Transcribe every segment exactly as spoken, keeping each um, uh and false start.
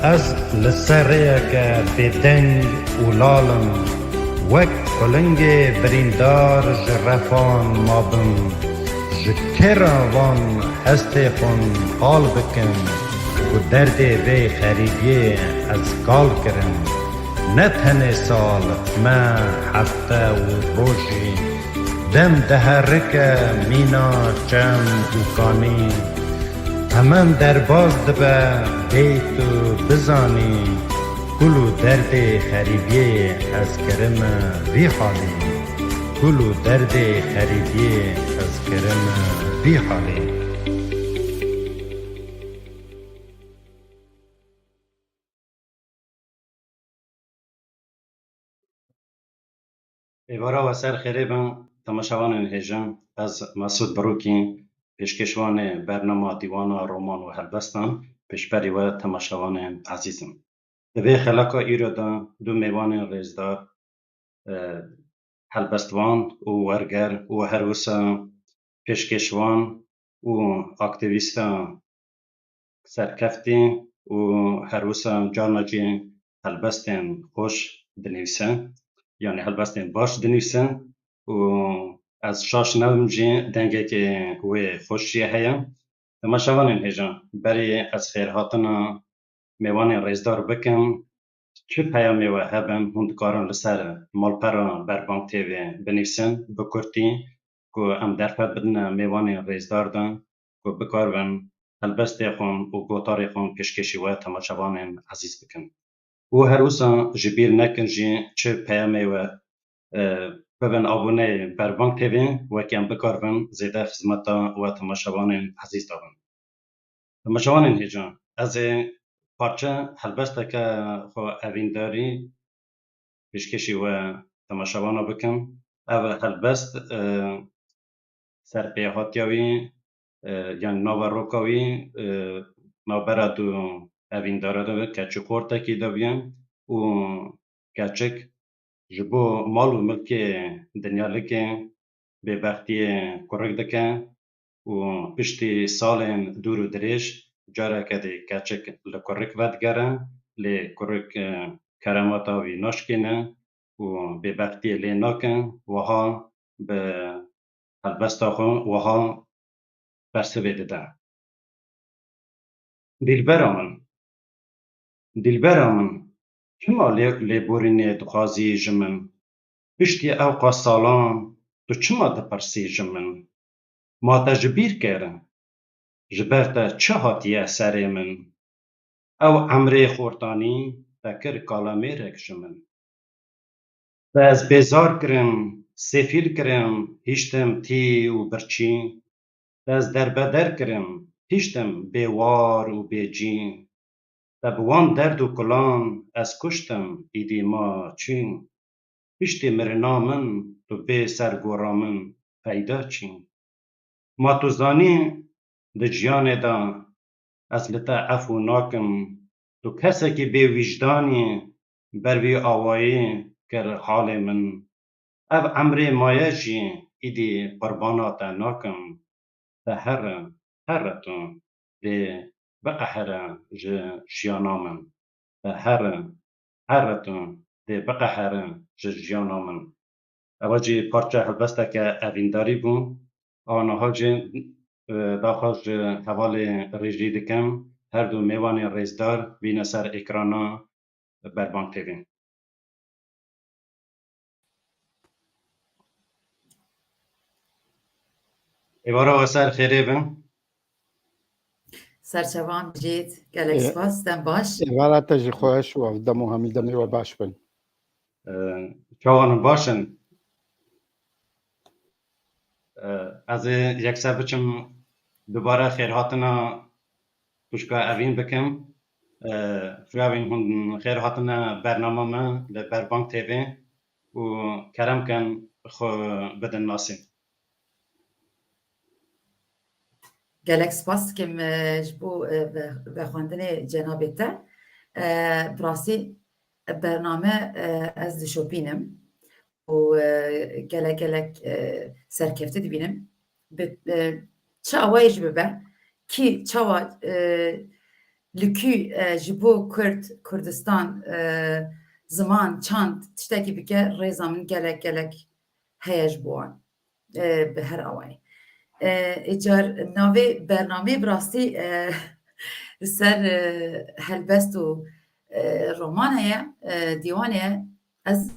Ez li ser rêyeke bêdeng û lal im, wek qulingê birîndar ji refan mabim. Ji kê re van hestê xwe qal bikim, ku derdê vê xerîbiyê ez kal kirim? Ne tenê sal, me hefte û rojî, dem diherike mîna çem û kanî. Hemen derbas dibe bê tu bizanî, kul û derdê xerîbiyê ez kirime vî halî. Kul û derdê xerîbiyê ez kirime vî halî. Êvara we ser xêrê bin, temaşevanên hêja. Ez Mesûd Birûkî, pêşkêşvanê bernama dîwana roman û helbestan, pêşberî we temaşevanên ezîz im. Di vê xeleka îro de du mêvanên rêzdar, e, helbestvan û werger û her wisa pêşkêşvan û aktîvîsta serkeftî û her wisa carna jî helbestên xweş dinivîse, yanî helbestên baş dinivîse û ez şaş nebim jî dengekê wê xweş jî heye. Temaşevanên hêja, berî ez xêrhatina mêvanên rêzdar bikim, çi peyamê we hebin, hûn dikarin li ser malpera Berbang T V binivîsin, bi kurtî, ku em derfet bidine mêvanên rêzdar de, ku bikaribin helbestê xwe û gotarê xwe pêşkêşî we temaşevanên ezîz bikin. Û her wisa ji bîr nekin jî çi peyamê we, e, bibin aboneyê Berbang T V, wekî em bikaribin zêde xizmeta we temaşevanên ezîz dabin. Temaşevanên hêja, ez ê parçe helbesteke xwe evîndarî pêşkêşî we temaşevana bikim. Ev helbest, e, serpêhatiya wî, e, yan naveroka wî, e, navbera du evîndara de, keçik xortekî de bûye û keçik ji bo mal û milkê dinyalike bêbextiyê kurik dike û piştî salên dûr û dirêj careke dî keçik li kurik vedigere, lê kurik, e, keremata wî naşkêne û bêbextiyê lê nake, wiha bi helbesta xwe wiha bersivê dide. Dîlbera min, dîlbera min, çima lê, lêborînê dixwazî ji min? Piştî ewqas salan tu çima dipirsî ji min? Ma te ji bîr kir? Ji ber te çi hatiye serê min? Ew emrê xortanî te kir kalemêrek ji min. Te ez bêzar kirim, sêfîl kirim, hiştim tî û birçî. Te ez derbeder kirim, hiştim bêwar û bêcî. Te bi wan derd û kulan ez kuştim, îdî ma çî. Piştî mirina min tu bê ser gora min peyda çî. Ma tu zanî di jiyanê de ez li te efû nakim. Tu kesekî bê wîjdanî ber vî awayî kir halê min. Ev emrê maye jî îdî qurbana te nakim. Te here, here tu dê biqehere ji jiyana min. Te here, here tu dê biqehere ji jiyana min. Ewa jî parça helbesteke evîndarî bû. Aniha jî, e, daxwaz ji hevalê rêjî dikim, her du mêvanên rêzdar bîne ser ekrana Berbang T V. Êvara we ser xêrê bin. Serçevan Cît, gelek Ê-, spas, dem baş. Êvara te jî xweş û ev dem û hemî demê we baş bin. Ee, çawan in, baş in? Ee, ez ê yekser biçim dubare xêrhatina xwişka Evîn bikim. Ee, xwişka Evîn, hûn xêr hatine bernama me li Berbang T V û kerem kin xwe bidin nasî. Gelek spas dikim, e, ji bo, e, ve-, vexwendinê cenabê te. E, bi rastî bername, e, ez dişopînim û, e, gelek gelek, e, serkefte dibînim. Bi, e, çi awayê jî bibe, kî çawa, e, li kû, e, ji bo Kurd, Kurdistan, e, ziman, çand, tiştekî bike, rêza min gelek, gelek heye ji bo wan. E, bi her awayî. E, îcar navê bernameyê bi rastî, e, li ser, e, helbest û, e, roman heye, e, dîwan heye. Ez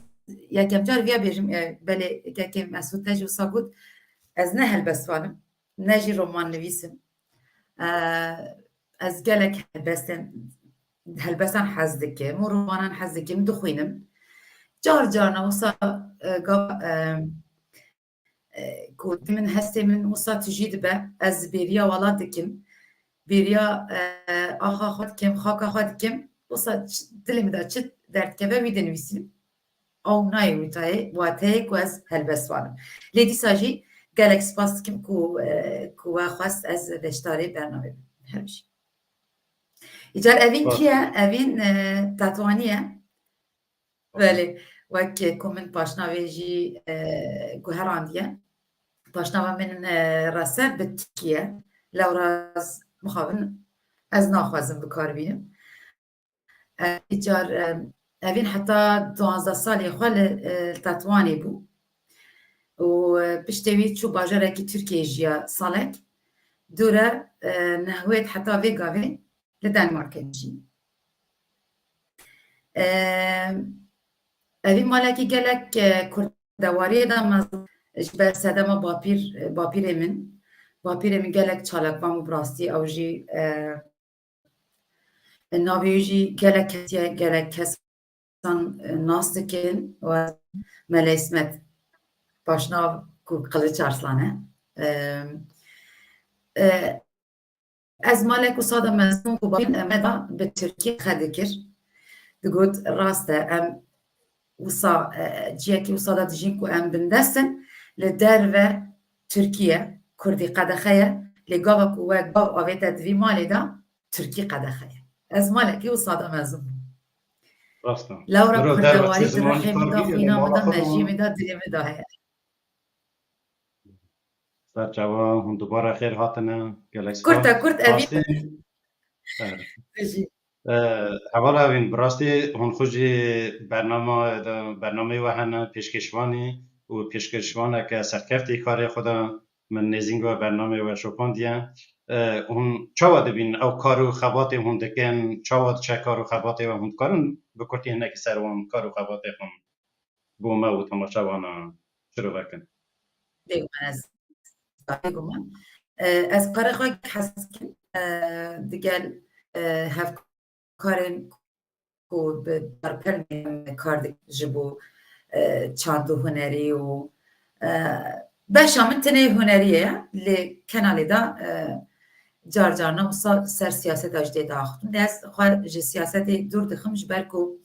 yekem car viya bêjim, e, belê kekê Mesûd te jî wisa got, ez ne helbestvan im, ne jî roman nivîs im. E, ez gelek helbestên, helbestan hez dikim û romanan hez dikim, dixwînim. Car carna wisa, e, gava, e, e, ku di min hestê min wisa tijî dibe, ez bêriya welat dikim, bêriya, e, axa xwe dikim, xaka xwe dikim, wisa ç-, dilê min de çi derdikeve wî dinivîsim. Ew nayê wîtayê, wateyê ku ez helbestvan im. Lê dîsa jî gelek spas dikim ku, e, ku we xwest ez beşdarê bernamê bim. Her bijî. Îcar evîn kî ye? Evîn, e, Tetwanî ye. Belê, wek ku min paşnavê jî, e, guherandiye. Paşnava min, e, rese bi tirkî ye. Lewra ez mixabin, ez naxwazim bi kar bînim. E, îcar, e, evîn heta duwazdeh salê xwe li, e, Tetwanê bû. Û, e, piştê wî çû bajarekî Tirkiyeyê jiya salek. Dûre, e, nehwêt heta vê gavê li Denmarkê dijî. E, evî malekî gelek, e, kurdewariyê de mezin ji ber sedema bapîr, bapîrê min. Bapîrê min gelek çalakvan bû, bi rastî ew jî, e, navê wî jî gelek kesiye, gelek kesan, e, nas dikin. Û Mele Îsmet, paşnav ku Qiliç Arslan e. E, e, Ez malek û sada mezin ku bavên me da bi tirkî qedexe dikir. Digot, rast e, em wisa, e, ciyekî wisa da dijîn ku em bindest in, li derve Tirkiye, Kurdî qedexe ye, lê gava ku we gav avête di vî malê de, Tirkî qedexe ye. Ez malekî wisa da mezin bûm. Rast e. Lewra Kurdewarî di rihê min de, xwîna min de, mejiyê min de, dilê min de heye. Ser çava hûn dubare xêr hatine. Gelek spas. Kurta kurt, Evîn. Rastî. Bijî. E, hevala Evîn, bi rastî hûn xwe jî bernama, bernameyê we hene, pêşkêşvanî û pêşkêşvaneke serkeftî karê xwe de min nêzîng we bernameyê we şopandiye. E, hûn çawa dibîn ew kar û xebatê hûn dikin, çawa diçe kar û xebatê we, hûn dikarin bi kurtî hinekî ser wan kar û xebatê xwe bo me û temaşevana şirove kin. Bêguman ez, bêguman. E, ez karê xwe hez dikim, e, digel, e, hevkarên ku bi darpelmê kar dikin ji bo, e, çand û hunerî û, e, beşa min tenê hunerî ye, lê kenalê de, e, car carna wisa ser siyaseta jî tê de axiftin. Lê ez xwe ji siyasetê dûr dixim, ji ber ku,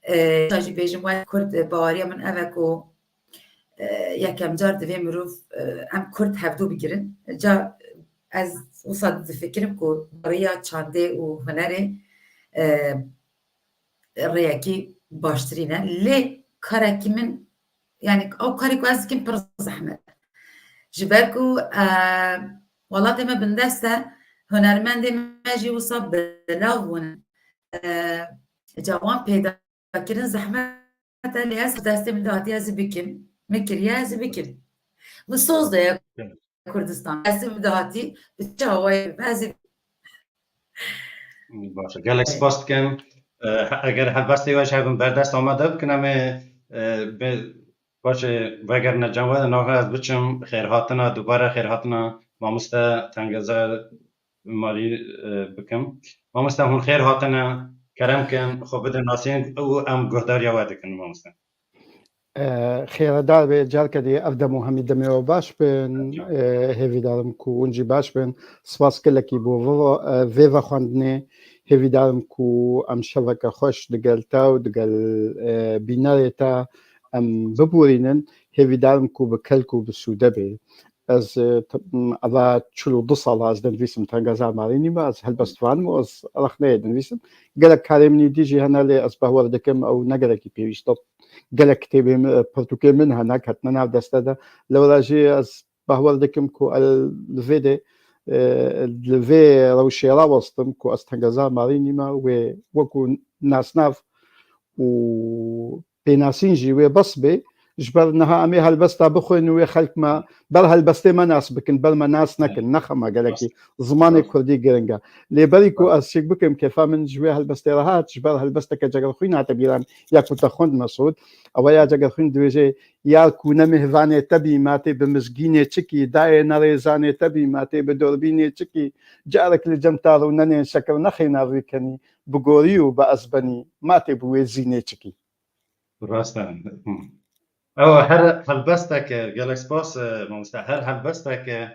e, jî bêjim, wek Kurd, e, baweriya min ev e ku, e, yekem car divê mirov, e, em Kurd hevdû bigirin. Ca ez wisa difikirim ku bi riya çandê û hunerê, e, rêyekî baştirîn e. Lê karekî min, yani ew karê ku ez dikim pir zehmet e. Ji ber ku, e, welatê me bindest e, hunermendê me jî wisa belav bûne. E, ca wan peyda kirin zehmet e, lê ez destê min de hatî ez ê bikim. Min kiriye, ez ê bikim. Min soz daye Kurdistan. Destê min de hatî bi çi awayê bibe, ez ê Baş e. Gelek spas dikim. E, eger helbestê we ji hebin berdest amade bikin, em ê, e, bi, baş e, vegerine cem we, niha ez biçim xêrhatina, dubare xêrhatina mamoste Tengezer Malî, e, bikim. Mamoste, hûn xêr hatine, kerem kin, xwe bidin nasîn û em guhdariya we dikin, mamoste. E, xêredar be, careke dî ev dem û hemî demê we baş bin. Sağ ol. E, hêvîdarim ku hûn jî baş bin. Spas gelekî bo vê, e, vê vexwendinê. Hêvîdarim ku em şeveke xweş digel te û digel, e, bînerê te em biborînin. Hêvîdarim ku bi kelk û bi sûde bê. Ez, e, t-, m, eva çil û du sala ez dinivîsim, Tengezer Malî nîme, ez helbestvan im û ez rexneyê dinivîsim. Gelek karê min îdî jî hene, lê ez bawer dikim ew ne gelekî pêwîst e. Gelek kitêbê min, e, pirtûkê min hene, ketine nav deste de. Lewra jî ez bawer dikim ku el li vê de, e, li vê rewşê rawestim ku ez tengeza marî nîme, wê wekû nasnav û pênasîn jî wê bes bê. Ji ber niha em ê helbesta bixwin û wê xelk me ber helbestê me nas bikin, ber me nas nekin. Nexe me gelekî zimanê kurdî giring e. Lê berî ku ez çêk bikim, kêfa min ji wê helbestê re hat, ji ber helbesteke Cegerxwîn hate bîra min, ya ku te xwend Mesûd. Ew ya Cegerxwîn dibêje, yar ku ne mêvanê te bî, ma tê bi mizgînê çikî, dayê nerêzanê te bî, ma tê bi dorbînê çikî, carek li cem tar û nenên şekir nexîna rûkenî, bi gorî û bi ezbenî, ma tê bi wê zînê çikî. Rast e. Ew her helbestek e, gelek spas, e, mamoste, her helbestek e,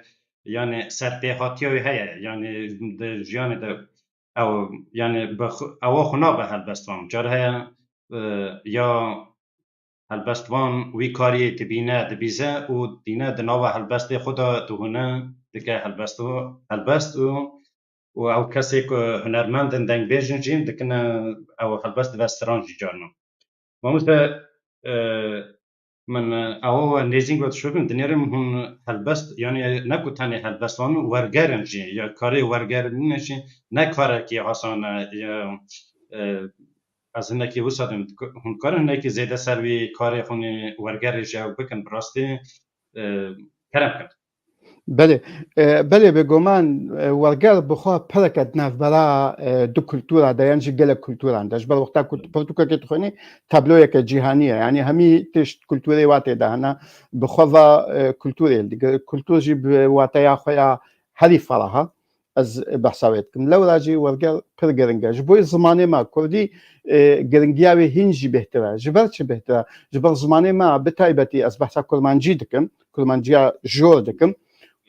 yani serpêhatiya wî heye, yani di jiyanê de ew, yani bi xwe, ewa xwe nabe helbestvan. Car heye, e, ya helbestvan wî kariyê dibîne, dibîze û dîne di nava helbestê xwe de dihûne, dike helbest û, helbest û, û ew kesê ku hunermend in, dengbêj in jî dikine ew helbest dive stran jî carna. Mamoste, e, min, e, ew nêzîng ve dişopim, dinêrim hûn helbest, yani ne ku tenê helbestvan, werger in jî, ya karê werger bûne jî ne karekî asan e, ya, e, ez hinekî wisa dim, hûn karin hinekî zêde ser wî karê xwe nê wergerê jî ew bikin, bi rastî, e, kerem kin. Belê, e, belê, bêguman, e, werger bi xwe pereke di navbera, e, du kultura de, yan jî gelek kulturan de. Ji ber wexta ku tu pirtûkekê dixwînî, tabloyeke cîhanî ye. Yanî hemî tişt kulturê wa tê de hene, bi xwe ve, e, kulturê digire. Kultur jî bi wateya xwe ya herî feraha. Ez behsa wê dikim. Lewra jî werger pir giring e. Ji bo zimanê me kurdî, e, giringiya wê hîn jî bêhtir e. Ji ber çi bêhtir e? Ji ber zimanê me, bi taybetî ez behsa kurmancî dikim, kurmanciya jor dikim,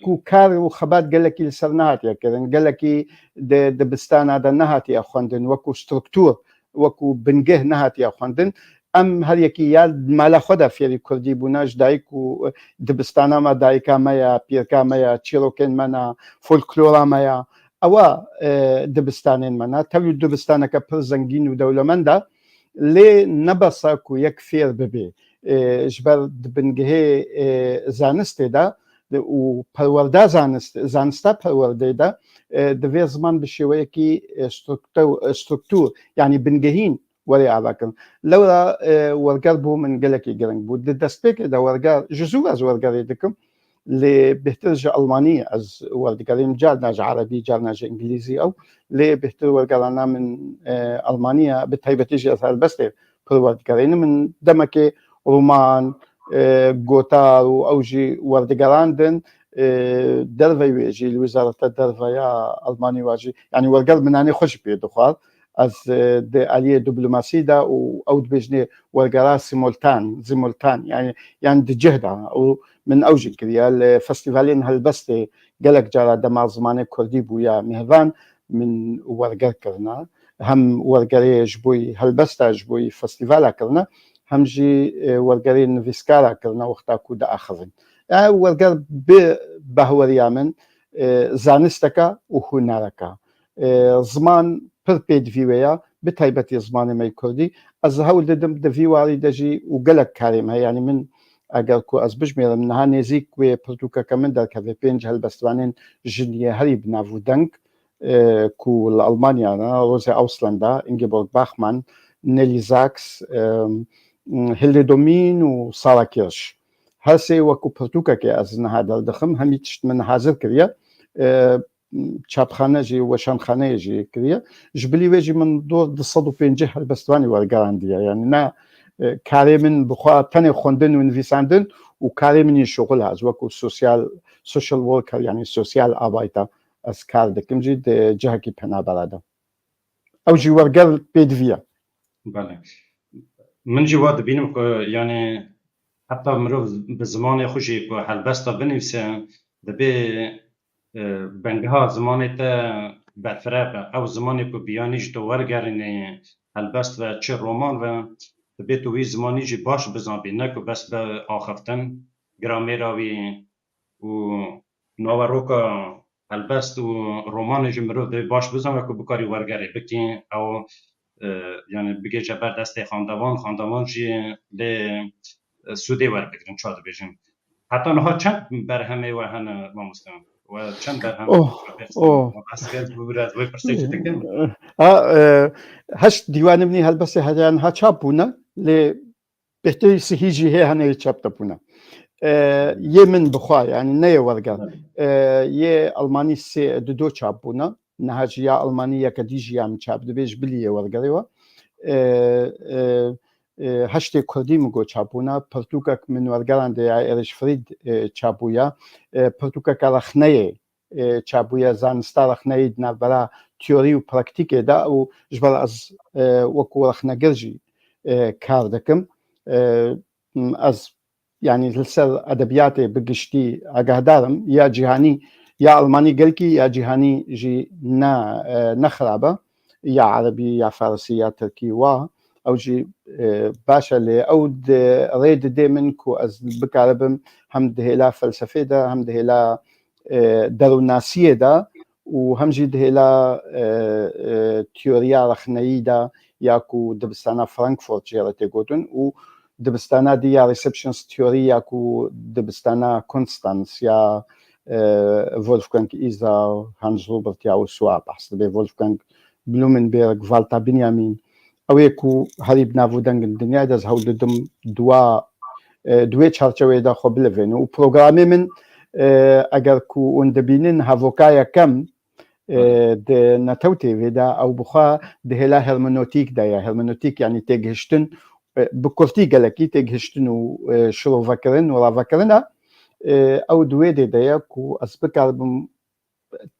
ku kar û xebat gelekî li ser nehatiye kirin, gelekî di dibistana de nehatiye xwendin, wekû struktur, wekû bingeh nehatiye xwendin. Em her yekî ya di mala xwe de fêrî kurdî bûne, ji dayik û dibistana me, dayika me ya, pîrka me ya, çîrokên me ne, folklora me ya. Ewa, e, dibistanên me ne. Tevlî dibistaneke pir zengîn û dewlemend e. Lê ne bes e ku yek fêr bibê. E, ji ber di bingehê, e, zanistê de û perwerda zanist-, zanista perwerdê de, e, divê ziman bi şêweyekî, e, struktu-, e, struktur, yanî bingehîn, werê ava kirin. Lewra, e, werger bo min gelekî giring bû. Di destpêkê de werger, ji zû ez wergerê dikim, lê bêhtir ji Almanî ez werdigerêm, carna ji Erebî, carna ji Îngilîzî ew, lê bêhtir wergerana min, e, Almanî ye, bi taybetî jî ez helbestê pir werdigerênim. Min demekê roman, e, gotar û ew jî werdigerandin, e, derveyî wê jî li wizareta derve ya Almanî wa jî, yanî werger min nanê xwe jî pê dixwar. Ez, e, di aliyê diplomasî de û ew dibêjinê wergera simultan, simultan, yani, yani di cih de û min ew jî kiriye. Li festîvalên helbestê gelek cara dema zimanê kurdî bûya mêvan, min werger kirina. Hem wergerê ji bo helbesta, ji bo festîvala kirina, hem jî, e, wergerê nivîskara kirina wexta ku diaxivin. E, werger bi bahweriya min, e, zanisteke û hunereke. E, ziman pir pêdivî wê ya, bi taybetî zimanê me yê kurdî. Ez hewl didim di vî warî de jî û gelek karê me, yanî min eger ku ez bijmêrim, niha nêzîk wê pirtûkeke min derkeve, pênc helbestvanên jin yê herî bi nav û deng, e, ku li Almanya ne, Rosa Auslanda, Ingeborg Bachmann, Nelly Sachs, e, Hilde Domin û Sara Kirsch. Her sê wekû pirtûkekê ez niha derdixim, hemî tişt min hazir kiriye. E, çapxane jî, weşanxaneyê jî kiriye. Ji bilî wê jî min dor du sed û pêncî helbestvanî wergerandiye. Yani ne, e, karê min bi xwe tenê xwendin û nivîsandin û karê min yê şuxul e. Ez wekû sosyal, social worker, yani sosyal abayta ez kar dikim jî di cihekî penabera de. Ew jî werger pêdivî ye. Belê. Min jî wa dibînim ku, yani, heta mirov bi zimanê xwe jî ku helbesta binivîse, dibê, e, bengeha zimanê te berfireh be. Ew zimanê ku biyanî ji to wergerînê helbest ve, çi roman ve, dibê tu wî zimanî jî baş bizanbî, ne ku bes bi axiftin, gramêra wî û naveroka helbest û romanê jî mirov dê baş bizane ku bikarî wergerê bikî. Ew, e, yani bigêje ber destê xandevan, xandevan jî lê, e, sûdê werbigrin, ça dibêjin. Heta niha çend berhemê we hene, mamoste? We çend berhem Oh, oh. Bibire, ez wê pirsê jî dikim. Ha, e, heşt dîwanê min ê helbestê heriya niha çap bûne, lê bêhtirî sihî jî hê hene yê çap nebûne. E, yê min bixwe, yani ne yê werger. Evet. E, yê Almanî sê, dudo çap bûne. Niha jî ya Almanî yeke dî jî ya min çap dibe, ji bilî yê wergerê we. E, e, e, heştê kurdî min got çap bûne. Pirtûkek min wergerandê ya Erich Fried, e, çap bûye. E, pirtûkeke rexneyê, e, çap bûye, zanista rexneyî di navbera teorî û praktîkê de û ji ber ez, e, wekû rexnegir jî, e, kar dikim. E, ez, yani li ser edebiyatê bi giştî agahdar im, ya cîhanî, ya almanî gelkî, ya cîhanî jî ne, e, ne xirab e, ya erebî, ya farisî, ya tirkî wa, ew jî, e, baş e, lê ew di, rê didê min ku ez bikaribim hem di hêla felsefê de, hem di hêla, e, derûnnasiyê de û hem jî di hêla, e, e, teoriya rexneyî de ya ku dibistana Frankfurt jê re tê gotin û dibistana dî ya receptionist theory ya ku dibistana Konstanz ya, e, Wolfgang Iser, Hans Rupert ya û Suar behs dibe, Wolfgang Blumenberg, Walter Benjamin, ew ê ku herî bi nav û deng in dinyayê de, ez hewl didim di wa, e, di wê çarçeweyê de xwe bilivênim. Û programê min, e, eger ku hûn dibînin, hevoka yekem, e, Evet. di Netew T V de, ew bi xwe di hêla hermenotîk de ye. Hermenotîk, yani têgihiştin, e, bi kurtî gelekî têgihiştin û, e, şirovekirin û ravekirina, e, ew di wê dê de ye ku ez bikaribim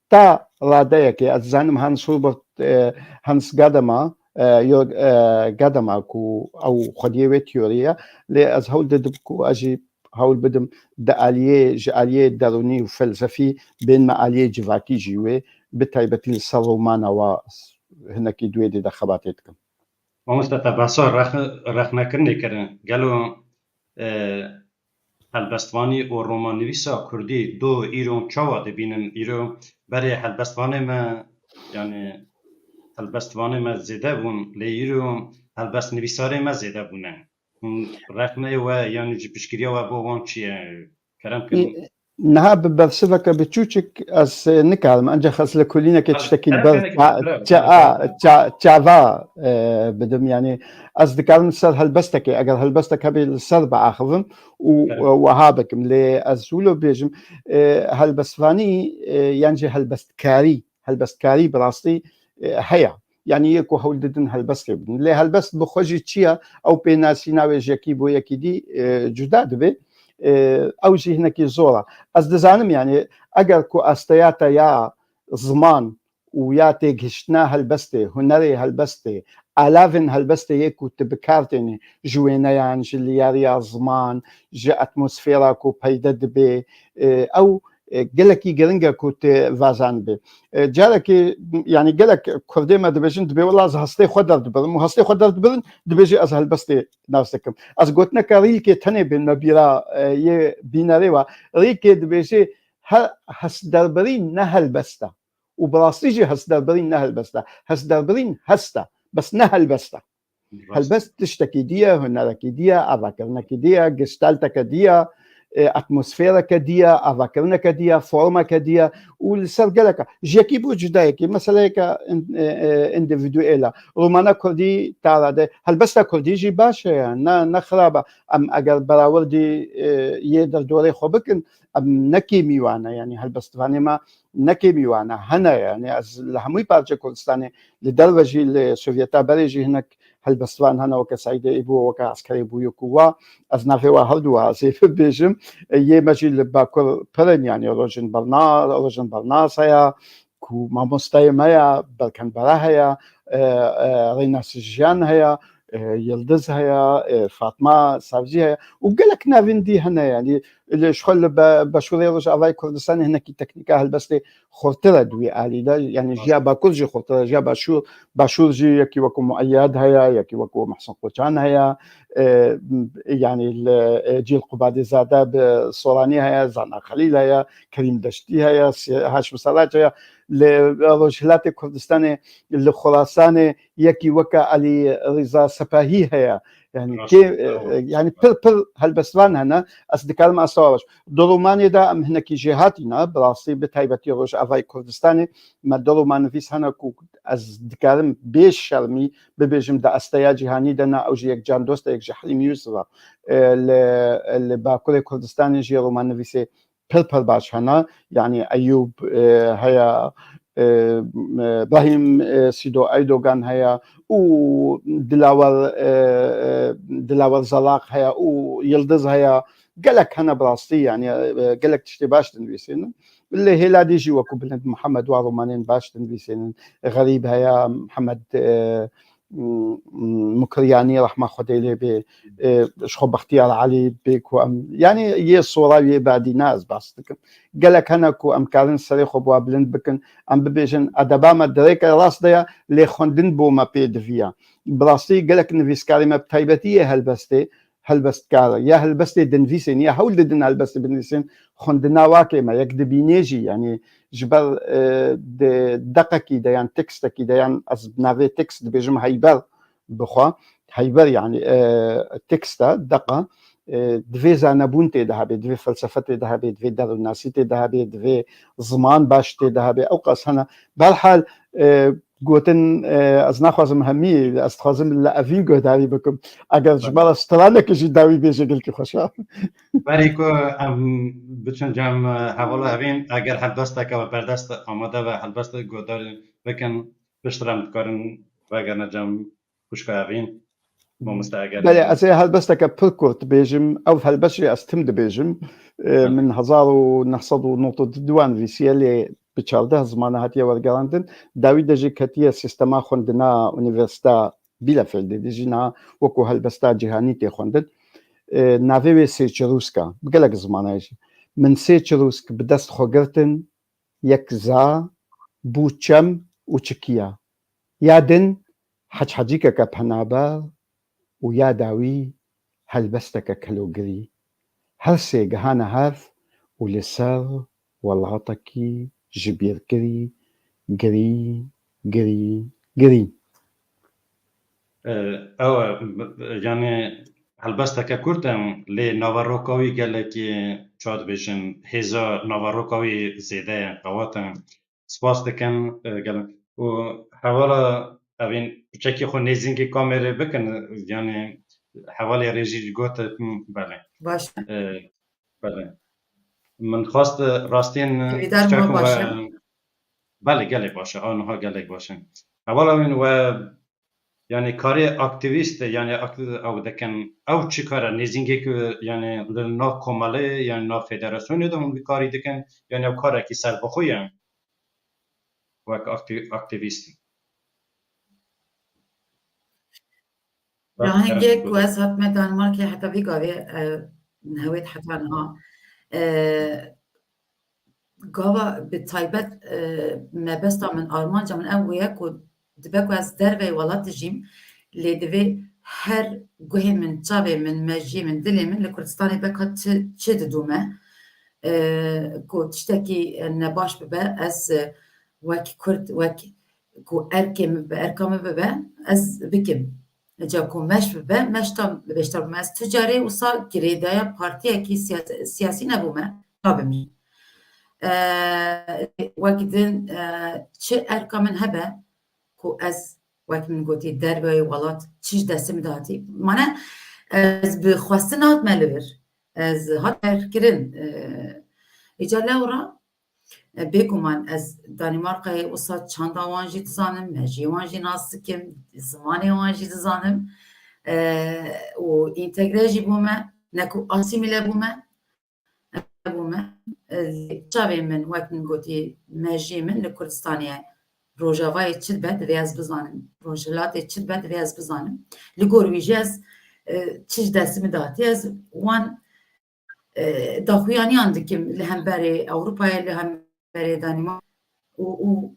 ta radeyekê, ez dizanim Hans Hubert, e, Hans Gadamer, e, Jörg, e, Gadamer ku ew xwediyê wê teorî ye, lê ez hewl didim ku ez jî hewl bidim di aliyê, ji aliyê derûnî û felsefî bênme aliyê civakî jî wê, bi taybetî li ser romana wa hinekî di wê dê de xebatê dikim. Mamoste, te behsa rex-, rexnekirinê kirin. Gelo, e, helbestvanî û romannivîsa kurdî do îro çawa dibînin? Îro berê helbestvanê me, yani helbestvanê me zêde bûn, lê îro helbestnivîsarê me zêde bûne. Hûn rexneyê we yan jî piştgiriya we bo wan çi ye? Kerem kin. Niha bi bersiveke biçûçik ez, e, nikarim, ancaq ez li kulînekê tiştekî li ber ça-, ça-, a, ça-, çava, e, bidim. Yani ez dikarim li ser helbestekê, eger helbestek hebe li ser biaxivim û, e, wiha bikim. Lê ez wilo bêjim, e, helbestvanî, e, yan jî helbestkarî, helbestkarî bi rastî, e, heye. Yani yê ku hewl didin helbestê bidin. Lê helbest bi xwe jî çi ye? Ew pênasîna wê ji yekî bo yekî dî, e, cuda dibe. E, ew jî hinekî zor e. Ez dizanim, yani eger ku asteya te ya ziman û ya têgihiştina helbestê, hunerê helbestê, alavên helbestê yê ku tu bi kar tênî, ji wêneyan, ji liyariya ziman, ji atmosfera ku peyde dibe, e, ew e, gelekî giring e ku tu vazan bê. E, carekê, yani gelek Kurdê me dibêjin, dibê wela ez hestê xwe derdibirim û hestê xwe derdibirin, dibêjê ez helbestê nas dikim. Ez gotineke rîlkê tenê bên me bîra, e, yê bînerê wa. Rîlkê dibêjê her hestderbirîn ne helbest e. Û bi rastî jî hestderbirîn ne helbest e. Hestderbirîn hest e. Bes ne helbest e. Rast. Helbest tiştekî dî ye, hunerekî dî ye, avakirinekî dî ye, gestalteke dî ye, e, atmosfereke dî ye, avakirineke dî ye, formeke dî ye û li ser gelek e. Ji yekî bo cudayekî, meseleyeke in-, e, e, îndîvîdûel e. Romana kurdî tara de, helbesta kurdî jî baş e, ne, ne xirab e. Em eger berawirdî, e, yê derdorê xwe bikin, em ne kêmî wan e, yanî helbestvanê me ne kêmî wan e, hene, yanî ez li hemû parçe Kurdistanê, li derve jî, li Sovyeta berê jî hinek helbestvan hene, weke Seîdê Îbo, weke Eskerê Bûyik û wa, ez navê wa herdu wa ez ê bibêjim. Yê me jî li Bakur pir in, yanî Rojin Berna-, Rojin Bernas heye, ku mamosteyê me ye, Berken Bera heye, e, e, Rênas Jiyan heye, e, Yildiz heye, e, Fatma Savcî heye û gelek navên dî hene, yanî li, ji xwe li be-, Başûrê Rojavayê Kurdistanê hinekî teknîka helbestê xurtir e di wî alî de, yanî ji ya Bakur jî xurtir e, ji ya Başûr, Başûr jî yekî wekû Mueyyad heye, yekî wekû Mehsin Qoçan heye, e, yanî li, e, Cîl Qubadê Zade bi Soranî heye, Zana Xelîl heye, Kerîm Deştî heye, Si-, Haşim Saraç heye, li Rojhilatê Kurdistanê, li Xurasanê yekî weke Elî Rîza Sepahî heye, Yani kê, e, yani pir pir helbestvan hene, ez dikarim ez tewa baş. Di romanê de em hinekî jêhatî ne, bi rastî bi taybetî Rojavayê Kurdistanê me du romannivîs hene ku ez dikarim bê şermî bibêjim di asteya cîhanî de ne, ew jî yek Can Dost e, yek jî Helîm Yusuf e. E, li, li Bakurê Kurdistanê jî romannivîsê pir pir baş hene. Yani Eyûb, e, heye, e, e, Brahîm, e, Sîdo Eydogan heye û Dilawer, e, e, Dilawer Zalaq heye û Yildiz heye. Gelek hene bi rastî, yani, e, gelek tiştê baş dinivîsînin. Lê hêla dî jî wekû bilind Mihemed wa romanên baş dinivîsînin. Xerîb heye, Mihemed, e, m-, m-, Mukiryanî, rehma Xwedê lê bê, e, ji xwe Bextiyar Elî bê ku em, yani yê sora yê badî ne ez behs dikim. Gelek hene ku em karin serê xwe bi wa bilind bikin, em bibêjin edeba me di rêke rast de ye, lê xwendin bo me pê diviya. Bi rastî gelek nivîskarê me bi taybetî yê helbestê, helbestkar, ya helbestê dinivîsên, ya hewl didin helbestê binivîsên, xwendina wakê me, yek dibînê jî, yani ji ber, e, di deqekî de yan tekstekî de yan ez bi navê tekst dibêjim heyber bixwe, heyber yani, e, tekst e, deqa, e, divê zanebûn tê de hebe, divê felsefe tê de hebe, divê derûnnasî tê de hebe, divê ziman baş tê de hebe, ew qas hene. Berhal, e, gotin, e, ez naxwazim hemî, ez dixwazim li Evîn guhdarî bikim. Eger ji me re stranekê jî dawî bêje gelkî xweş e. Berî ku em biçin cem, e, hevala Evîn, eger helbesteke we berdest amade be, helbest guhdarî bikin, piştre em dikarin vegerine cem xwişka Evîn. Mamoste eger Belê, ez ê helbesteke pir kurt bêjim. Ew helbest jî ez tim dibêjim. E, min hezar û neh sed û nod û du nivîsiye, lê bi çardeh zimana hatiye wergerandin. Dawî de jî ketiye sîstema xwendina unîversîta Bielefeldê de jî niha wekû helbesta cîhanî tê xwendin. E, navê wê sê çirûsk e, bi gelek zimanayê jî. Min sê çirûsk bi dest xwe girtin, yek za, bû çem û çikiya. Ya din heçhecîkeke penaber û ya dawî helbesteke kelogirî. Her sê gihane hev û li ser welatekî ji bîr kirî, girî, girî, girî. E, ew e, yani helbesteke kurt e, lê naveroka wî gelekî, çawa dibêjin, hêza naveroka wî zêde ye, qewat e. Spas dikim, e, gelek. Û hevala Evîn piçekî xwe nêzîngî kamerê bikin, yani hevalê rêjî got, hı, belê. Baş. E, belê. Min xwest rastîn Hêvîdar piçek me baş e. Belê, gelek baş e. Aniha gelek baş e. Hevala Evîn we, yani karê aktîvîst, yani akti-, ew dikin, ew çi kar e? Nêzîngê ku, yani li nav komelê, yani nav federasyonê de hûn vî karî dikin, yani ew karekî serbixwe ye? Wek aktî-, aktîvîst. Cahengê ku ez hatime Danimarkê heta vî gavê, e, hewêt heta niha, e, gava bi taybet, e, mebesta min, armanca min ew bûye ku dibe ku ez derveyî welat dijîm, lê divê her guhê min, çavê min, mejiyê min, dilê min li Kurdistanê beka çi, çi didome, e, ku tiştekî, e, nebaş bibe, ez, e, wek Kurd, wek ku erkê min bibe, erka min bibe, ez bikim. Ca ku meş bibe, meş tam bêştir bûme. Ez tu carê wisa girêdaya partiyekî siyas-, siyasî nebûme, nabim jî. E, wek din, e, çi erka min hebe ku ez, wek min gotî, derveyê welat çi ji destê min de hatî. Mane ez bi xwestin hatime li vir. Ez hat derkirin. E, îca lewra, e, bêguman ez Danîmarkayê wisa çanda wan jî dizanim, mejiyê wan jî nas dikim, zimanê wan jî dizanim. E, û întegre jî bûme, ne ku asîmîle bûme. Bûme. E, çavê min, wek min gotî, mejiyê min li Kurdistanê ye. Rojavayê çi dibe, divê ez bizanim. Rojhilatê çi dibe, divê ez bizanim. Li gor wî jî ez, e, çi ji destê min de hatiye, ez wan, e, daxuyaniyan dikim li hemberê Ewropayê, li hemberê Danîmark û, û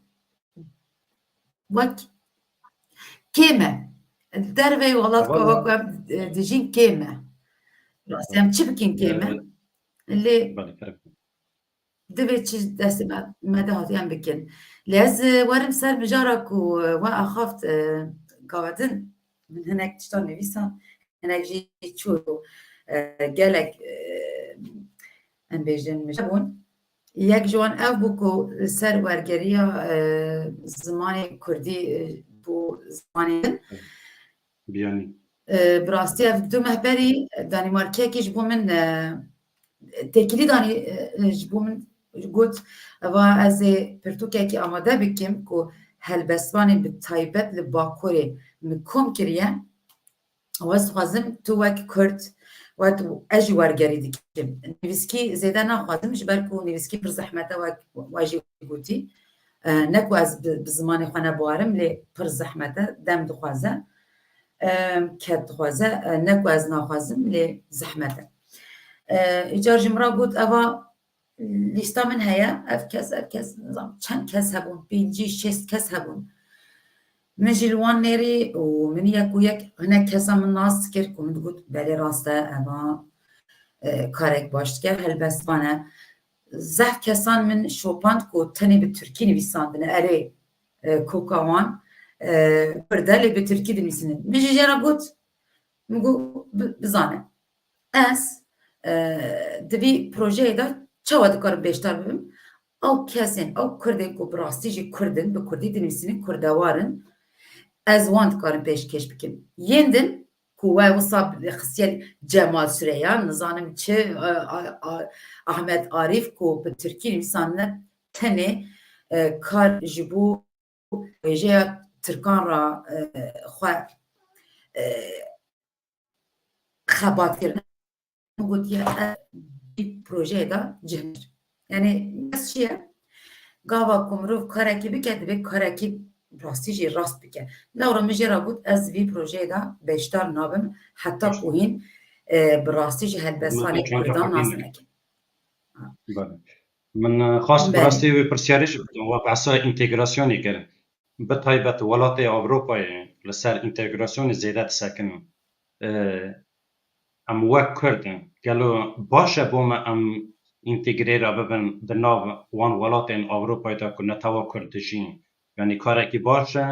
wek kêm e. Derveyî welat ku, wek em, e, dijîn kêm e. Rastî em çi bikin kêm e. Lê divê çi destê me, me de hatiye em bikin. Lê ez, e, werim ser mijara ku, e, we axaft, e, gava din min hinek tiştan nivîsan. hinek jî çû, e, gelek, e, em bêjin, min bûn. Yek ji wan ev bû ku li ser wergeriya, e, zimanê kurdî, e, bû zimanê din. Biyanî. E, bi rastî ev du meh berî Danîmarkiyekî ji bo min, e, têkilî danî, e, ji bo min got, eva ez ê pirtûkekî amade bikim ku helbestvanên bi taybet li Bakurê min kom kiriye. Û ez dixwazim tu wek Kurd, wek ez jî wergerî dikim. Nivîskî zêde naxwazim, ji ber ku nivîskî pir zehmet e, wek we jî gotî. E, ne ku ez bi, bi zimanê xwe nebiwarim, lê pir zehmet e, dem dixwaze, e, ked dixwaze, e, ne ku ez naxwazim, lê zehmet e. E, îcar ji min re got, eva lîsta min heye, ev kes, ev kes, nizam çend kes hebûn, pêncî, şêst kes hebûn. Min jî li wan nêrî û min yek û yek hinek kesa min nas dikir ku min digot, belê rast e, eva, e, karek baş dike, helbestvan e. Zehf kesan min şopand ku tenê bi tirkî nivîsandine, erê, e, koka wan, e, kurd e, lê bi tirkî dinivîsînin. Min jî jê re got, min got, bi-, bizane. Ez, e, di vî projeyê de çawa dikarim beşdar bibim? Ew kesên, ew kurdên ku bi rastî jî kurd in, bi kurdî dinivîsînin, kurdewar in, ez wan dikarim pêşkêş bikim. Yên din ku we wisa xistiye Cemal Süreya, nizanim çi, e, a, a, Ahmet Arîf ku bi tirkî nivîsandine tenê, e, kar ji bo wêjeya tirkan re, e, xwe, e, xebat kirine. Gotiye, ev vî projeyê de cih. Yani, bes çi ye? Gava ku mirov karekî bike, divê karekî rastî jî rast bike. Lewra min jê re got, ez vî projeyê de beşdar nabim, heta ku hîn, e, bi rastî jî helbestvanê kurdan nas nekin. Belê. Min, e, xwest bi rastî wê pirsyarê jî bikim, we behsa întegrasyonê kir. Bi taybet welatê Ewropayê li ser întegrasyonê zêde disekinin. E, em wek Kurd in. Gelo baş e bo me em întegrê re bibin di nav wan welatên Ewropayê de ku netewa Kurd dijîn? Yanî karekî baş e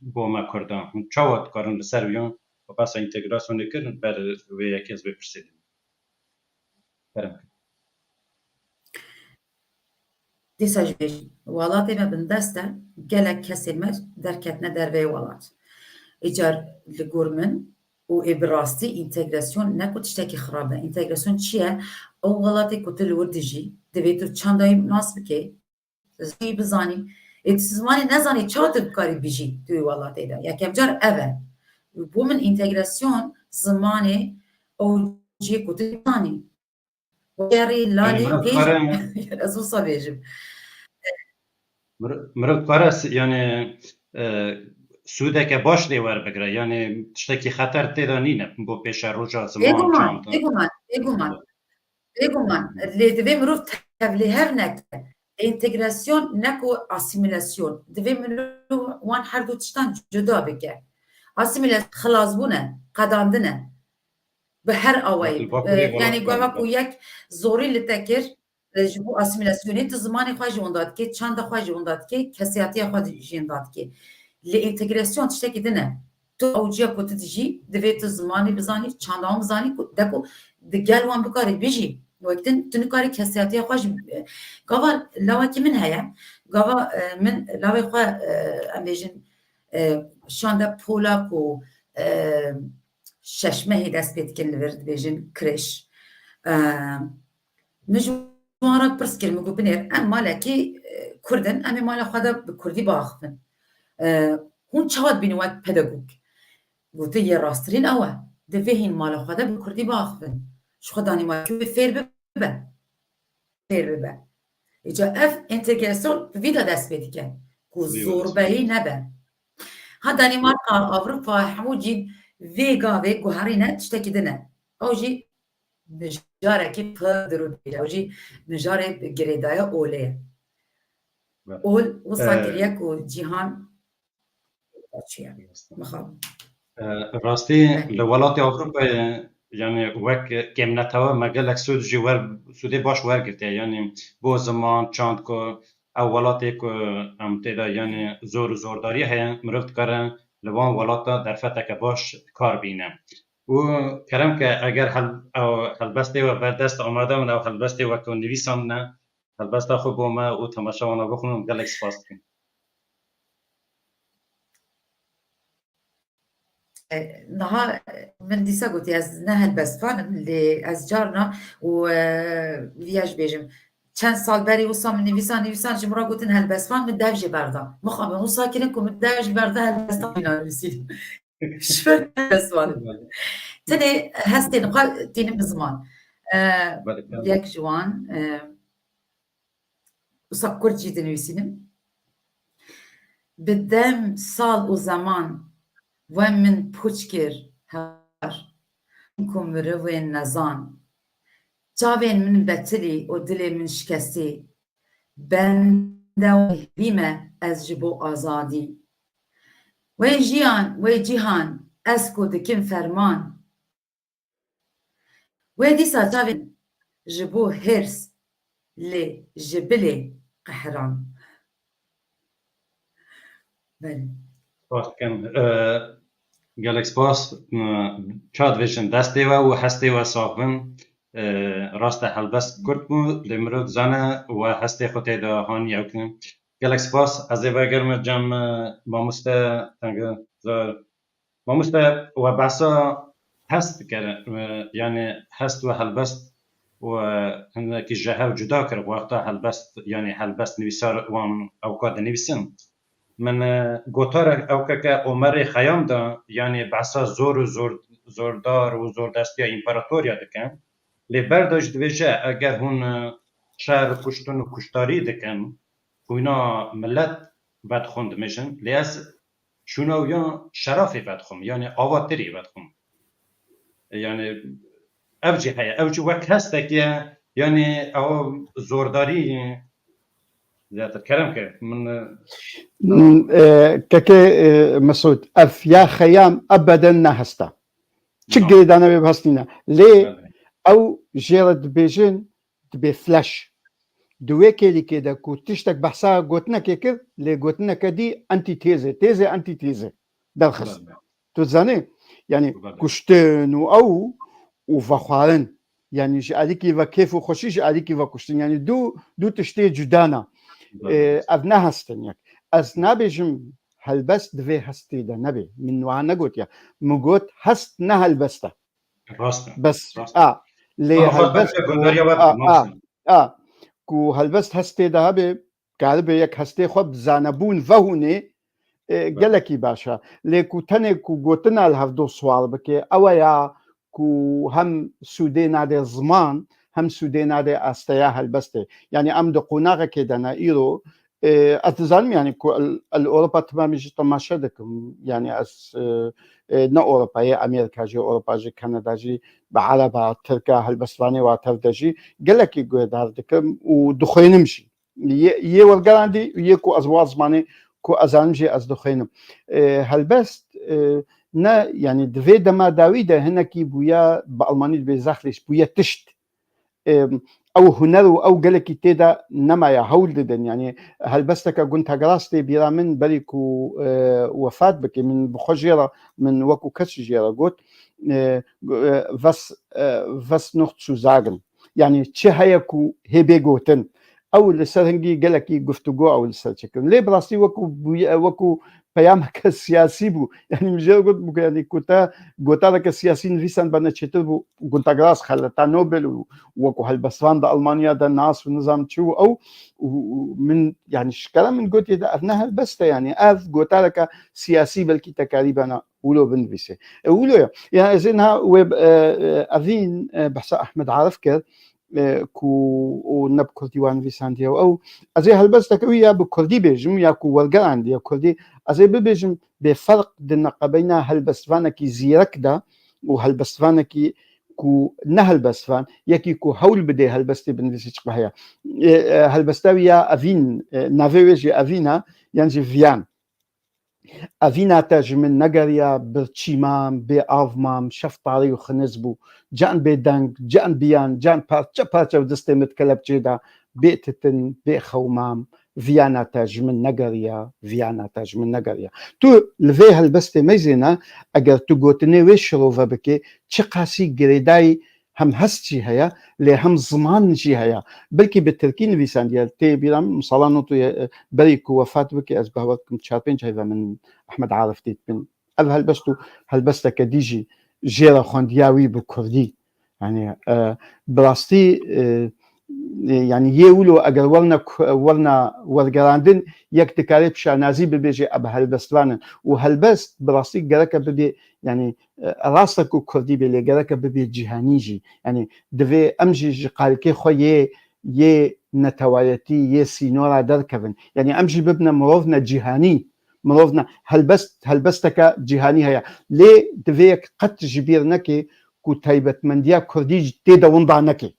bo me Kurdan. Hûn çawa dikarin li ser wî behsa întegrasyonê kirin? Ber wê yekê ez vê pirsê dikim. Kerem. Dîsa jî bêjim, welatê me bindest e, gelek kesên me derketine derveyê welat. Îcar li gor min û ê bi rastî întegrasyon ne ku tiştekî xirab e. Întegrasyon çi ye? Ew welatê ku tu li wir dijî, divê tu çanda wî nas bikey, zimanê wî bizanî. Ê tu zimanê nezanî, çawa tu dikarî bijî tu wî welatê de? Yekem car ev e. Bo min întegrasyon zimanê ew cihê ku tu dizanî. Gerî lalê pêş ez wisa bêjim. Mirov dikare s-, yani, e, sûdeke baş lê werbigire. Yani tiştekî xeter tê de nîne bo pêşeroja ziman, çanda. Bêguman, bêguman, bêguman. Bêguman. Lê divê mirov tevlîhev neke. Entegrasyon ne ku asîmîlasyon. Divê mirov wan her du tiştan cuda bike. Asîmîlasyon xilasbûn e, qedandin e. Bi her awayî. Yanî gava ku yek zorî li te kir, e, ji bo asîmîlasyonê tu zimanê xwe ji winda dikê, çanda xwe ji winda dikê, kesiyatiya xwe jî winda dikê. Lê entegrasyon tiştekî din e. Tu ew ciya ku tu dijî, divê tu zimanê bizanî, çanda wan bizanî, ku de ku di gel wan bikarî bijî. Wek din, tu nikarî kesiyatiya xwe jî, e, gava lawekî min heye. Gava, e, min lawê xwe, e, em bêjin, e, şande pola ku, e, şeş mehî dest pê dikin li vir dibêjin kreş. E, min ji wan re pirs kir, min got, binêr, em malekî, e, kurd in, em ê mala xwe de bi kurdî biaxivin. E, hûn çawa dibînin wek pedagog? Gotin, yê rasttirîn ew e. Divê hîn mala xwe de bi kurdî biaxivin. Ji xwe Danîmarkê wê fêr bibe. Fêr bibe. Îca ev entegrasyon bi vî de dest pê dike. Ku zorbeyî nebe. Ha Danîmarka, Ewropa, hemû cîn vê gavê guherîne tiştekî din e. Ew jî mijarekî pir dirû dibêje. Ew jî mijarê girêdaya olê ye. Ol wisa kiriye ku cîhan çi ye? Mixabin. E, rastî li welatê Ewropayê, yani wek kêmnetewe me gelek sûd jî wer, sûdê baş wergirtiye. Yani bo ziman, çand ku ew welatê ku em tê de, yani zor û zordarî heye, mirov dikare li wan welata derfeteke baş kar bîne. û kerem ke eger hel-, ew helbestê we ber dest amade min, ew helbestê weke nivîsandine, helbesta xwe bo me û temaşewana bixwin û gelek spas dikim. Niha min dîsa gotî ez ne helbestvan im, lê ez carna û, e, viya jî bêjim. Çend sal berî wisa min nivîsan, nivîsan ji min re gotin helbestvan, min dev jê berda. Mixabin wisa kirin ku min dev jî berda helbestan nivîsîn. Ji ber helbestvan im. Tenê hestên xwe tînim bi ziman. E, yek ji wan, e, Wisa Kurd jî dinivîsînim. Bi dem, sal û zeman we min pûç kir hewar, ku mirivên nezan. Çavên min betilî û dilê min şikestî. Bende wê bîme ez ji bo azadî. Wê jiyan, wê cîhan, ez ku dikim ferman. Wê dîsa çavên ji bo hêrs lê ji bilê qehran. Belê. Spas dikim. E, gelek spas. E, ça dibêjin, destê we û hestê we sax bin. E, rast e, helbest kurt bû, lê mirov dizane we hestê xwe tê de hanî ew kirin. Gelek spas. Ez ê vegerim cem, e, mamoste Tengizar. Mamoste, we behsa hest dikir, e, yanî hest û helbest we hinekî ji hev cuda kir, wexta helbest, yanî helbest nivîsar wan ewka dinivîsin. Min, e, gotarek ewkeke Omerê Xeyam da, yanî behsa zor û zor, zordar û zordestiya împaratoriya dikin. Lê ber de jî dibêje, eger hûn, e, şer, kuştin û kuştarî dikin, xwîna milet vedixwin dimêjin, lê ez şûna wî ya şerafê vedixwim, yanî ava tirî vedixwim. Yanî ev jî heye, ev jî wek hestek ye, yanî ew zordarî zêdetir. Kerem ke min, E, kekê, e, Mesûd, ev ya Xeyam ebeden ne hest e. Çi girêdane wê bi hest nîne. Lê ew jê re dibêjin, dibê flash. Di wê kêlîkê de ku tiştek behsa gotinekê kir, lê gotineke dî antîtêzê, têzê antîtêzê derxist. Tu dizanî? Yanî kuştin û ew û vexwarin. Yanî ji alîkî ve kêf û xweşî, ji alîkî ve kuştin. Yanî du, du tiştê cuda ne. Ee, ev ne hest in yek. Ez nabêjim helbest divê hestê de nebe. Min wiha negotiye. Min got hest ne helbest e. Rast e. Bes, a, lê helbest, a, a, a, ku helbest hestê de hebe, karibe yek hestê xwe bi zanebûn vehûnê, e, gelekî baş e. Lê ku tenê ku gotina li hevdo siwar bike, ew e ya ku hem sûdê nade ziman, hem sûdê nade asteya helbestê. Yanî em di qonaxekê de ne îro, e, ez dizanim, yanî ku el, el Ewropa timamî jî temaşe dikim. Yanî ez, e, e, ne Ewropa, yê Amerîka jî, Ewropa jî, Kanada jî, bi Ereba, Tirka, helbestvanê wa tev de jî gelekî guhdar dikim û dixwînim jî. Yê, yê wergerandî û yê ku ez wa zimanê ku ez zanim jî ez dixwînim. E, helbest, e, ne, yanî di vê dema dawî de hinekî bûye, bi almanî dibê Sachlich, bûye tişt. Em, ew huner û ew gelekî tê de nemaye, hewl didin. Yanî helbesteke Günter Grass tê bîra min berî ku, e, wefat bike, min bi xwe jê re, min wekû kes jê re got, e, e, was, e, was noch zu sagen. Yanî çi heye ku hê bê gotin? Ew li ser hingî gelekî guftûgo ew li ser çêkirin. Lê bi rastî wekû bûye, wekû peyameke siyasî bû. Yanî min jê re got, bû, yanî ku te gotareke siyasî nivîsand bene çêtir bû. Günter Grass xeleta Nobel û wekû helbestvan di Almanya de nas û nizam çi û ew û, û min, yanî şikere min gotiye de ev ne helbest e, yanî ev gotareke siyasî belkî te karî bena wilo binivîsê. E, wilo ye. Yanî ez ê niha wê, e, e, evîn, e, behsa Ahmed Arif kir, e, ku û ne bi kurdî wan nivîsandiye û ew, ez ê helbesteke wî ya bi kurdî bêjim ya ku wergerandiye kurdî, ez ê bibêjim bêferq di neqebeyna helbestvanekî zîrek de û helbestvanekî ku ne helbestvan, yekî ku hewl bidê helbestê binivîsî çiqas heye. E, e, helbesta wî ya evîn, e, navê wê jî evîn e, yan jî viyan. Evîna te ji min negeriya, birçî mam, bê av mam, şev tarî û xiniz bû. Can bê deng, can biyan, can parçe parçe û distê min di kelepçê de, bê titin, bê xew mam, Viyana te ji min negeriya, viyana te ji min negeriya. Tu li vê helbestê meyzêne, eger tu gotinê wê şirove bikê, çiqasî girêdayî hem hest jî heye, lê hem ziman jî heye. Belkî bi tirkî nivîsandiye, tê bîra min, sala not û berî ku wefat bike, ez bawer dikim çar pênc heyva min Ehmed Arif dîtbin. Ev helbest û helbesteke dî jî jê re xwendiya wî bi kurdî. Yani, e, bi rastî, e, e, yani yê wilo eger werna ku-, werna wergerandin, yek dikare bi şanazî bibêje ev helbestvan in. Û helbest bi rastî gereke bibê, yani, e, rast e ku kurdî bê, lê gereke bibê cîhanî jî. Yani divê em jî ji qalikê xwe yê, yê netewayetî, yê sînora derkevin. Yani em jî bibine mirovne cîhanî, mirovne helbest, helbesteke cîhanî heye. Lê divê yek qet ji bîr neke ku taybetmendiya kurdî jî tê de winda neke.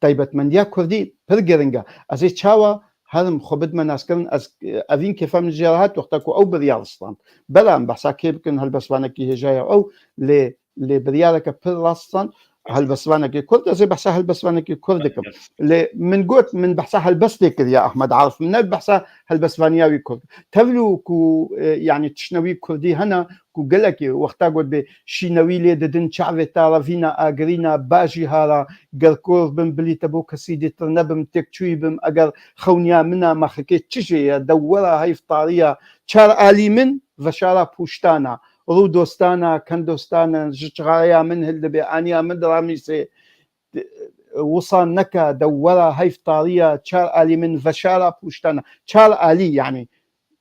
Taybetmendiya kurdî pir giring e. Ez ê çawa herim xwe bidime naskirin, ez, evîn kêfa min jê re hat wexta ku ew biryar stand. Bela em behsa kê bikin, helbestvanekî hêja ye ew, lê, lê biryareke pir rast stand, helbestvanekî kurd, ez ê behsa helbestvanekî kurd dikim. Lê min got, min behsa helbestê kiriye Ehmed Arif, min ne behsa helbestvaniya wî kurd. Tevlû ku, e, yani tiştine wî kurdî hene, ku gelekî wexta got bê şînewî lê didin, çavê te re vîna agirîna, bajî hara, ger kor bim, bilî te bo kesî dîtir nebim, têkçûyî bim, eger xewniya min a, mexikê çi jê ye, dewwera heyf tariya, çar alî min veşara pûştana, rû dostana, ken dostana, ji çixareya min hildibê, aniya min diramîsê, wisa neke, dewwera heyf tariya, çar alî min veşara pûştana, çar alî, yani,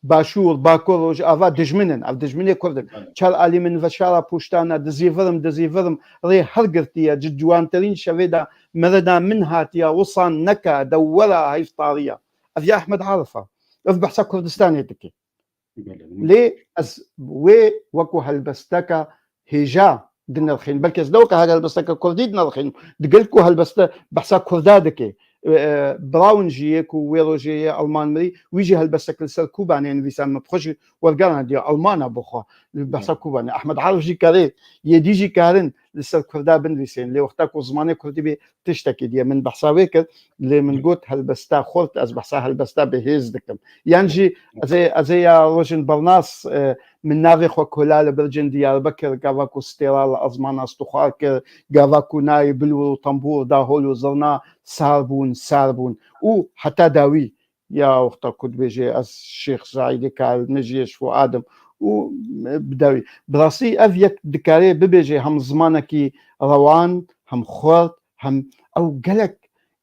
Başûr, Bakur, Rojava dijmin in. Ev dijminê Kurd in. Çar alî min veşara pûştana, dizîvirim, dizîvirim, rê her girtiye, ci ciwantirîn şevê de mirina min hatiye, wisan neke, dewwera heyf tariya. Ev ya Ehmed Arif e. Ev behsa Kurdistanê dike. Lê ez wê wekû helbesteke hêja dinirxînim. Belkî ez ne weke her helbesteke kurdî dinirxînim. Digel ku helbeste behsa kurda dike. E, e, Brown jî yê ku wê rojê yê Alman mirî, wî jî helbestek li ser Kubanê nivîsa, min bi xwe jî wergerandiye, Alman e bi xwe. Li behsa Kubanê. Ehmed Arif jî karê, yê dî jî karin li ser kurda binivîsên. Lê wexta ku zimanê kurdî bê, tiştekî diye. Min behsa wê kir, lê min got helbesta xurt, ez behsa helbesta bi hêz dikim. Yan jî ez ê, ez ê ya rojin bernas, e, min navê xwe kola li bircên Diyarbekir, gava ku stêra li ezmana stûxar kir, gava ku nayê bilwir û tembûr da hol û zirna sar bûn, sar bûn. Û heta dawî ya wexta ku dibêje ez Şêx Seîdê Kalimê jî ji Fuad im û bi dawî. Bi rastî ev yek dikare bibêje hem zimanekî rewan, hem xurt, hem ew gelek,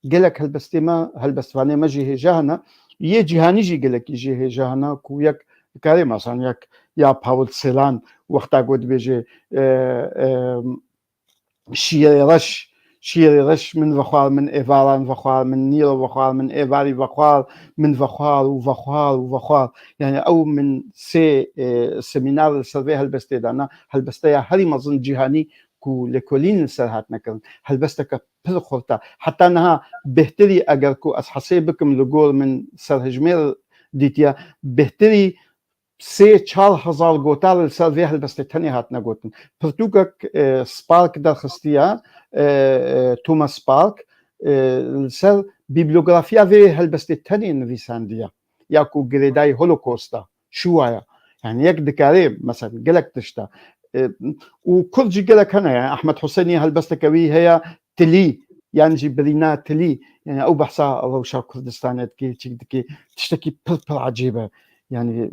gelek helbestê me, helbestvanê me jî hêja hene. Yê cîhanî jî gelekî jî hêja hene ku yek dikare, meselan, yek ya Paul Celan wexta ku dibêje, e, e, şîrê reş, şîrê reş min vexwar, min êvaran vexwar, min nîro vexwar, min êvarî vexwar, min vexwar û vexwar û vexwar. Yani ew min sê, e, semînar li ser vê helbestê dana, helbesteya herî mezin cîhanî ku lêkolîn li ser hatine kirin. Helbesteke pir xurt e. Heta niha bêhtirî eger ku ez hesê bikim li gor min serhejmêr dîtiye, bêhtirî sê çar hezar gotar li ser vê helbestê tenê hatine gotin. Pirtûkek, e, Spark derxistiye, e, e, Thomas Spark, e, li ser bîblografiya vê helbestê tenê nivîsandiye. Ya ku girêdayî Holocaust e, şûwa ye. Yani yek dikare, mesela, gelek tişt e. E, û Kurd jî gelek hene, yani Ahmet Husênî helbesteke wî heye, Tilî, yan jî Birîna Tilî, yani ew behsa rewşa Kurdistanê dike, çi dike, tiştekî pir pir ecêb e. Yani,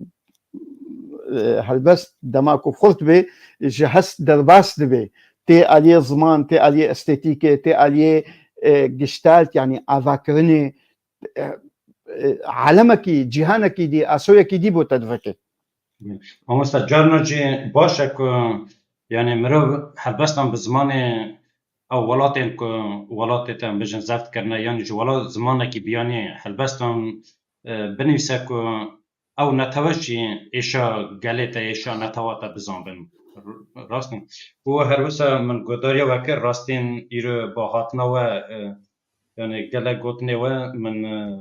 e, helbest dema ku xurt bê, ji hest derbas dibe. Tê aliyê ziman, tê aliyê estetîkê, tê aliyê, e, gestalt, yani avakirinê, e, e, alemekî, cîhanekî dî, asoyekî dî bo te diveke. Mamosta, carna jî baş e ku, yani, mirov helbestan bi zimanê ew welatên ku welatê te, em bijin, zeft kirine, yan ji welat zimanekî biyanî helbestan, e, binivîse ku ew netewe jî êşa gelê te, êşa netewa te bizanbin. R-, rast in. Û her wisa min guhdariya we kir, rastîn îro ba hatina we, e, yani gelek gotinê we min, e,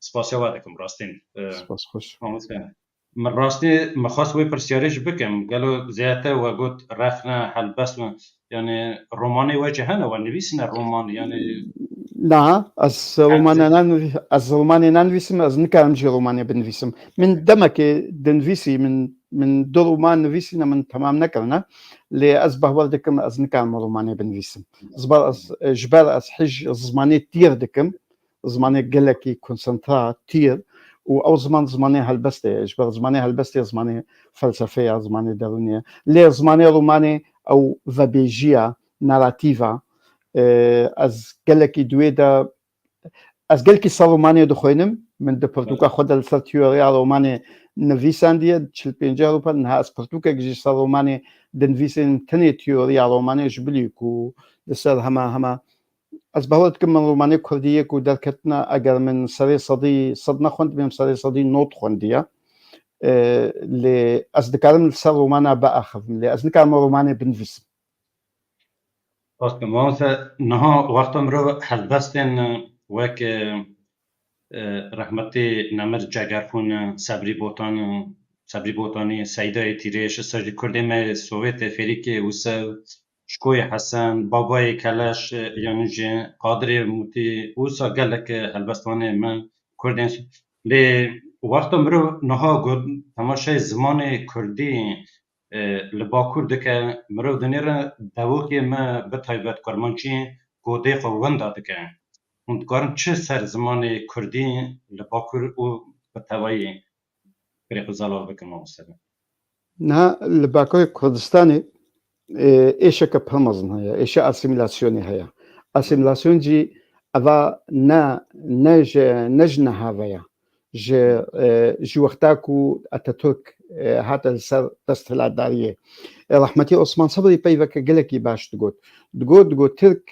spasiya we dikim rastîn. E, Spas xweş. Mamoste. Min rastî, min xwest wê pirsiyarê jî bikim. Gelo zêdetir we got rexne, helbest, yani romanê we jî hene, we nivîsîne roman, yani Na, ez romanê nanivî-, ez romanê nanivîsim, ez nikarim jî romanê binivîsim. Min demekê dinivîsî, min, min du roman nivîsîne, min temam nekirine. Lê ez bawer dikim, ez nikarim romanê binivîsim. Ji ber ez, ji ber ez hij zimanê tîr dikim, zimanê gelekî konsentra, tîr û ew ziman zimanê helbestê ye. Ji ber zimanê helbestê zimanê felsefê ye, zimanê derûnê ye. Lê zimanê romanê ew vebêjiya, narratîva, e, ez gelekî di wê de, ez gelekî ser romanê dixwînim. Min di pirtûka xwe de li ser teoriya romanê nivîsandiye, çil pêncî Ewropa, niha ez pirtûkek jî ser romanê dinivîsim, tenê teoriya romanê ji bilî ku li ser hema, hema, ez bawer dikim min romanê kurdî yê ku derketine, eger min serê sedî sed nexwendibêm, serê sedî nod xwendiye. E, lê ez dikarim li ser romana biaxivim, lê ez nikarim romanê binivîsim. Rast e, mamoste, niha wexta mirov helbestên wek, e, e, rehmetî Nemir Cegerxûn, Sebrî Botan, Sebrî Botanî, Seydayê Tîrêş, ji ser jî kurdê me Sowêtê Fêrîkê, Ûsev, Şikoyê Hesen, Babayê Keleş, e, yanî jî Qadirê Mûtî, wisa gelek, e, helbestvanê me kurdên s-, lê wexta mirov niha got, temaşeyê zimanê kurdî, e, li Bakur dike, mirov dinêre devokê me bi taybet kurmancî godê xwe winda dike. Hûn dikarin çi ser zimanê kurdî li Bakur û bi tevayî pirê xwe zelal bikin, mamoste? Niha li Bakurê Kurdistanê, e, êşeke pir mezin heye, êşa asîmîlasyonê heye. Asîmîlasyon jî eva ne, ne ji, ne ji niha ve ye. Ji, e, ji wexta ku Atatürk, e, hate li ser desthilatdariyê. E, rehmetî Osman Sebrî peyveke gelekî baş digot. Digot, digot, Tirk,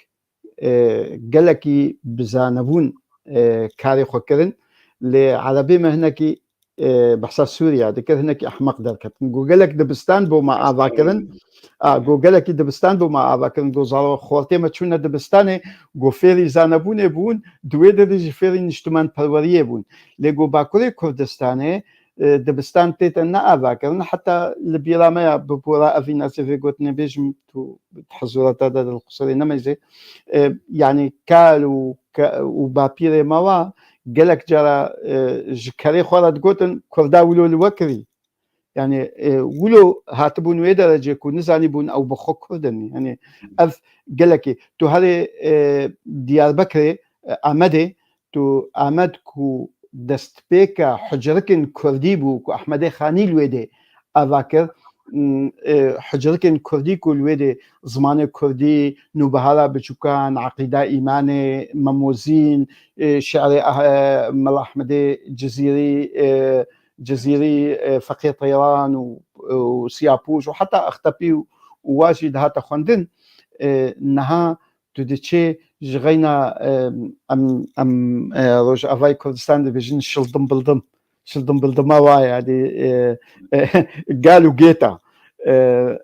e, gelekî bi zanebûn, e, karê xwe kirin. Lê Erebê me hinekî, e, behsa Sûriya dikir, hinekî ehmeq derketin. Got, gelek dibistan bo me ava kirin. A, got, gelekî dibistan bo me ava kirin. Got, zalo xortê me çûne dibistanê, got, fêrî zanebûnê bûn, di wê derê jî fêrî niştimanperweriyê bûn. Lê got, Bakurê Kurdistanê, e, dibistan tête neavakirin. Heta li bîra me ya, bi bora evîna zê vê gotinê bêjim, tu hizûra te de dilxuserê nemeyzê. E, yanî kal û ke-, û bapîrê me wa gelek cara, e, ji kerê xwe re digotin, Kurda wilo li we kirî. Yanî, e, wilo hatibûn wê derecê ku nizanîbûn ew bi xwe Kurd in. Yanî, ev gelekî. Tu herê, e, Diyarbekirê, e, Amedê, tu Amed ku destpêka hucrikên kurdî bû ku Ehmedê Xanî li wê dê ava kir, m, e, hucrikên kurdî ku li wê dê zimanê kurdî, Nûbihara Biçûkan, Eqîda Îmanê, Memozîn, e, şi'rê, e, Mela Ehmedê Cizîrî, e, Cizîrî, e, Feqî Teyran û, û Siyapûş û heta Extepî û, û wa jî dihate xwendin. E, niha tu diçê ji xeyna, e, em, em, e, Rojavayê Kurdistan dibêjin şildim bildim. Şildim bildima wa ye, yanî, e, e, gal û gêta. E,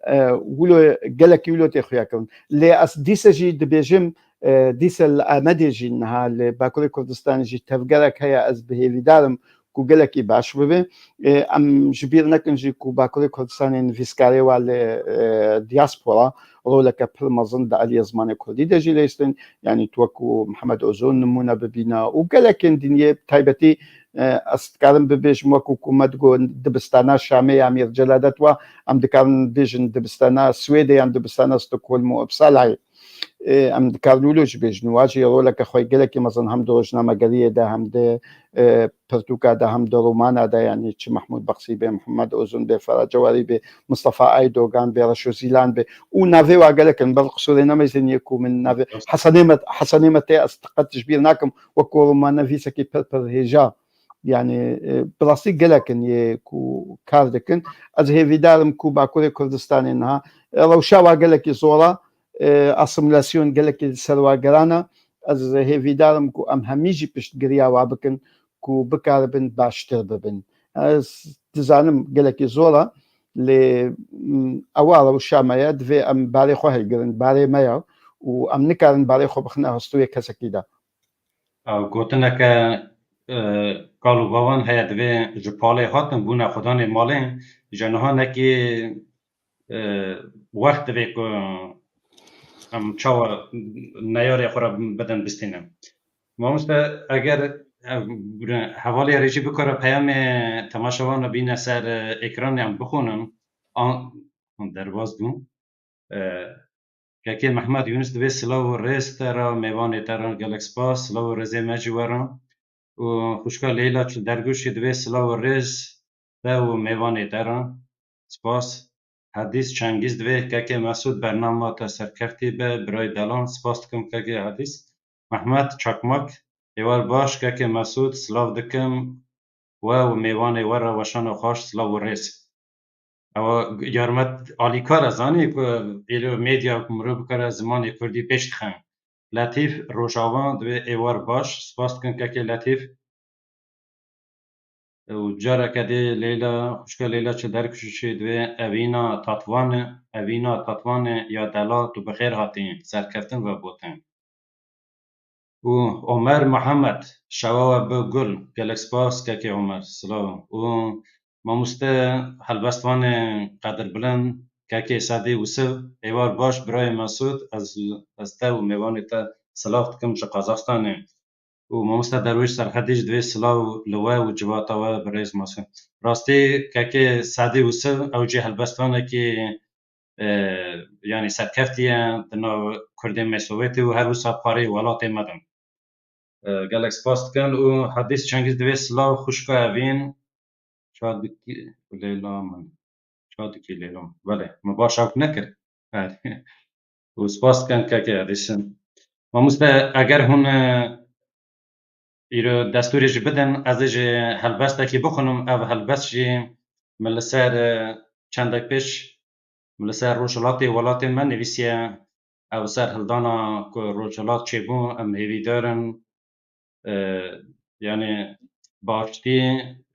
e, wilo, gelekî wilo tê xuya kirin. Lê ez dîse jî dibêjim, e, dîse li Amedê jî niha li Bakurê Kurdistanê jî tevgerek heye, ez bi hêvîdar im ku gelekî baş bibe. E, em ji bîr nekin jî ku Bakurê Kurdistanê nivîskarê wa li, e, diaspora roleke pir mezin di aliyê zimanê kurdî de jî leyistin. Yanî tu wekû Mihemed Ozon nimûne bibîne û gelekên din yê taybetî, e, ez dikarim bibêjim wekû ku me digot dibistana Şamê ya Mîr Celadet wa, em dikarin bêjin dibistana Swêdê yan dibistana Stockholm û Uppsala'yê. E, em dikarin wilo jî bêjin. Wa jî roleke xwe gelekî mezin hem di rojnamegeriyê de hem di, e, pirtûka de hem di romana de, yanî çi Mehmûd Beksî bê, Mihemed Ozon bê, Ferah Cewarî bê, Mistefa Aydogan bê, Reşo Zîlan bê û navê wa gelek in. Ber qisûrê nemeyzên yê ku min navê Hesenê me, Hesenê me tê ez qet ji bîr nakim, wekû romanivîsekî pir pir hêja. Yanî, e, bi rastî gelek in yê ku kar dikin. Ez hêvîdar im ku Bakurê Kurdistanê niha, e, rewşa wa gelekî zor e, e, asîmîlasyon gelekî li ser wa giran e. Ez hêvîdar im ku em hemî jî piştgiriya wa bikin ku bikaribin baştir bibin. Ez dizanim gelekî zor e, lê, m, ewa rewşa me ye, divê em barê xwe hilgirin, barê me ye û em nikarin barê xwe bixine hestûyê kesekî de. Ew gotineke, e, kal û bavan heye, divê ji palê hatin bûne xudanê malê, ji niha nekî, e, wext divê ku em çawa neyarê xwe re bidin bistînin. Mamoste, eger, e, hevalê rêjî bikare peyamê temaşevan bîne ser, e, ekranê em bixwînin, an, an derbas bû. E, Kekê Mehmet Yunus divê silav û rêz te re, mêvanê te re gelek spas, silav û rêzê me jî we re. Û xwişka Leyla Çildergûş jî divê silav û rêz te û mêvanê te re. Spas. Hedîs Çengîz divê, Kekê Mesûd, bernama te serkeftî be, birayê delan. Spas dikim Kekê Hedîs. Mehmet Çakmak, êwar baş Kekê Mesûd, silav dikim we û mêvanê we re, weşana xweş, silav û rêz. Ewa yarmet alîkar e, zanî ku êlo medya ku mirov bikare zimanê kurdî pêş dixe. Letîf Rojava divê, êwar baş, spas dikin Kekê Letîf. Û careke dê Leyla, xwişka Leyla Çildergûş jî divê, Evîna Tatvan e, Evîna Tatvan e ya delal, tu bi xêr hatî, serkeftin ve bo te. Û Omer Muhammed, şewa we bi gul, gelek spas Kekê Omer, silav. Û mamoste helbestvanê qedirbilind, Kekê Sedî Ûsiv, êwar baş birayê Mesûd, ez, ez te û mêvanê te silav dikim ji Qazaxstanê. Û mamoste Derwêş Serhedî jî divê silav li we û civata we birêz Mesûd. Rastî Kekê Sedî Ûsiv, ew jî helbestvanekî, e, yanî serkeftî ye di nav Kurdên Mêsovetê û her wisa parê welatê me de. E, gelek spas dikin û Hedîs Çengîz divê silav xwişka Evîn. Ça dikî Leyla min. Ça dikî Leyla min. Belê, min baş ew nekir. Erê. Û spas dikin Kekê Hedîs. Mamoste, eger hûn, e, îro destûrê jî bidin, ez ê jî helbestekî bixwînim. Ev helbest jî min li ser, e, çendek pêş min li ser rojhilatê welatê me nivîsiye. Ev serhildana ku rojhilat çêbû, em hêvîdar in, e, yanî bi aştî,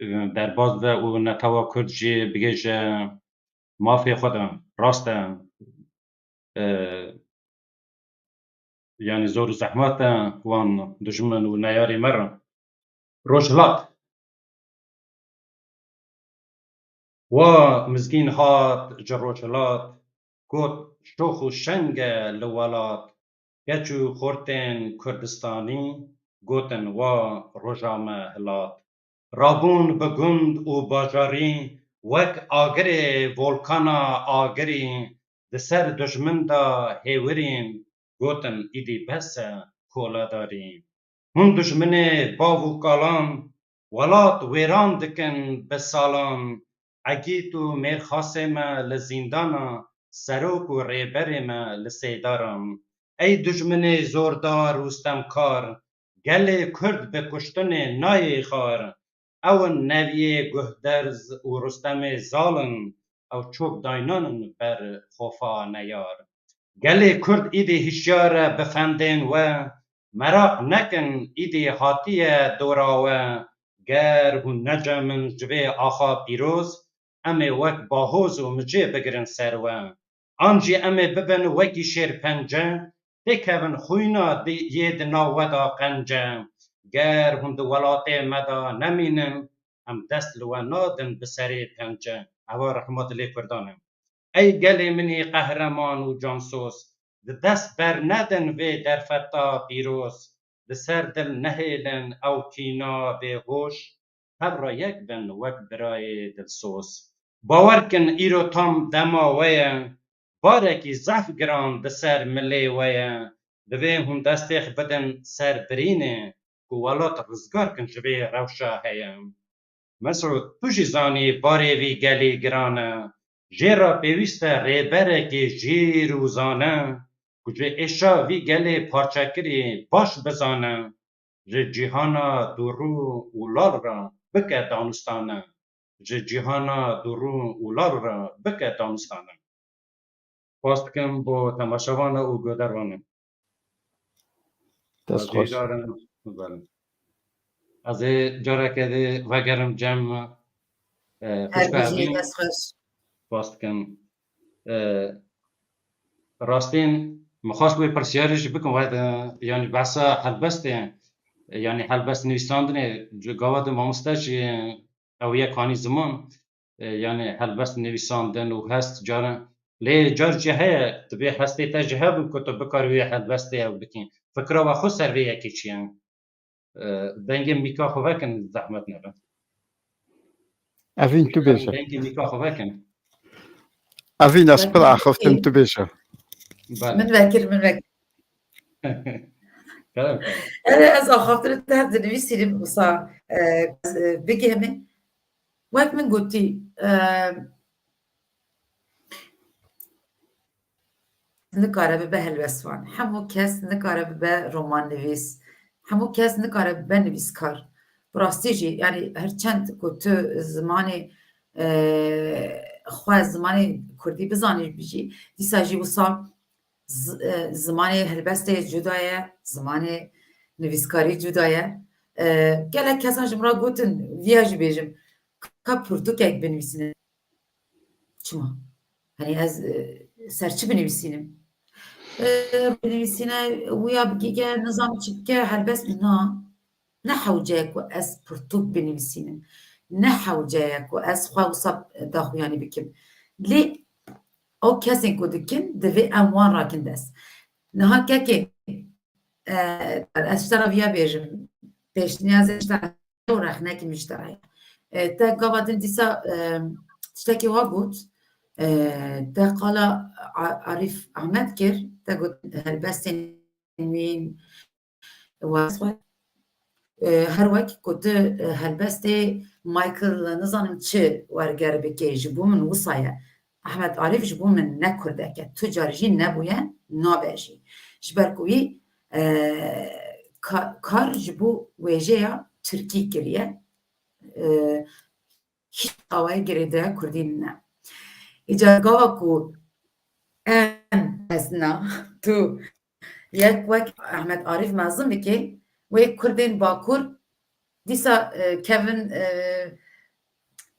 e, derbas be û netewa kurd jî bigihîje mafê xwe de. Rast e, e, yanî zor û zehmet e wan dijmin û neyarê me re. Rojhilat. Wa mizgîn hat ji rojhilat, got, şox û şeng e li welat. Keç û xortên Kurdistanî gotin, wa roja me hilat. Rabûn bi gund û bajarî, wek agirê volkana agirî, di ser dijmin de hêwirîn, gotin, îdî bes e koledarî. Hûn dijminê bav û kalan, welat wêran dikin bi salan. Egît û mêrxasê me li zîndana, serok û rêberê me li sêdaran. Ey dijminê zordar û stemkar, gelê kurd bi kuştinê nayê xar. Ew in Neviyê guhderz û Rustemê zal in, ew çok daynan in ber xofa neyar. Gelê kurd îdî hişyar e bi fendên we, meraq nekin îdî hatiye dora we. Ger hûn necemin ji vê axa pîroz, em ê wek bahoz û micê bigirin ser we. An jî em ê bibin wekî şêrpence, têkevin xwîna di-, yê di nav we de qence. Ger hûn di welatê me de nemînin, em dest li we nadin bi serê pence. Eva rehma dilê Kurdan e. Ey gelê min î qehreman û cansoz, di dest bernedin vê derfeta pîroz. Li ser dil nehêlin ew kîna bêhoş, hev re yek bin wek birayê dilsoz. Bawer kin îro tam dema we ye, barekî zehf giran di ser milê we ye. Divê hûn destê xwe bidin ser birînê, ku welat rizgar kin ji vê rewşa heye. Mesûd, tu jî zanî barê vî gelî giran e. Jê re pêwîst e rêberekî jîr û zane, ku ji êşa vî gelê parçekirî baş bizane. Ji cîhana dûrû û lal re bike danûstane. Ji cîhana dûrû û lal re bike danûstane. Spas dikim bo temaşevana û guhdarvana. Dest xweş. Hêvîdar im, belê. Ez ê careke dî vegerim cem, e, Her xwişka bijî, Evîn. Dest xweş. Spas dikim. E, rastîn, min xwest wê pirsiyarê jî bikim, we de, yanî behsa helbestê, yanî helbest nivîsandinê, gava de mamoste jî ew yek hanî ziman, e, yanî helbest nivîsandin û hest caran, lê car jî heye, divê hestê te jî hebin ku tu bikarî wê helbestê ew bikî. Fikra we xwe ser vê yekê çi ye? E, dengê mîka xwe vekin, zehmet nebe. Evîn, tu bêje. Dengê mîka xwe vekin. Evîn, ez pir axiftim, tu bêje. Bale. Min vekir, min vekir. Kerem, kerem. Erê, ez axaftir te hev dinivîsînim, wisa, e, e, bigihme. Wek min gotî, e, nikare bibe helbestvan. Hemû kes nikare bibe romannivîs. Hemû kes nikare bibe nivîskar. Bi rastî jî, yanî her çend ku tu zimanê, e, xwe, zimanê kurdî bizanî jî, dîsa jî wisa z-, e, zimanê helbestê cuda ye, zimanê nivîskarî cuda ye. E, gelek kesan ji min re gotin, viya jî bêjim, ka pirtûkek binivîsîne. Çima? Hani ez, e, ser çi binivîsînim? E, binivîsîne, wîya bigîge, nizam çi bike, helbest na. Ne hewce ye ku ez pirtûk binivîsînim. Ne hewce ye ku ez xwe wisa daxuyanî bikim. Lê ew kesên ku dikin, divê em wan rakin dest. Niha kekê, e, ez ji te re viya bêjim. Pêşniyazê ji te re û rexnekî min ji te re ye. E, te gava din dîsa, e, tiştekî wa got. E, te qala A-, Arîf Ahmet kir, te got helbestên nîn, e, her wek ku tu, e, helbestê Michael nizanim çi werger bikê, ji bo min wisa ye. Ahmet Arîf ji bo min ne kurdek e. Tu car jî nebûye, nabe jî. Ji ber ku wî, e, ka-, kar ji bo wêjeya tirkî kiriye. E, hîç awayê girêdaya kurdî nîne. Îcar gava ku em, ez na, tu yek wek Ahmet Arîf mezin bike, wê kurdên Bakur dîsa, e, kevin, e,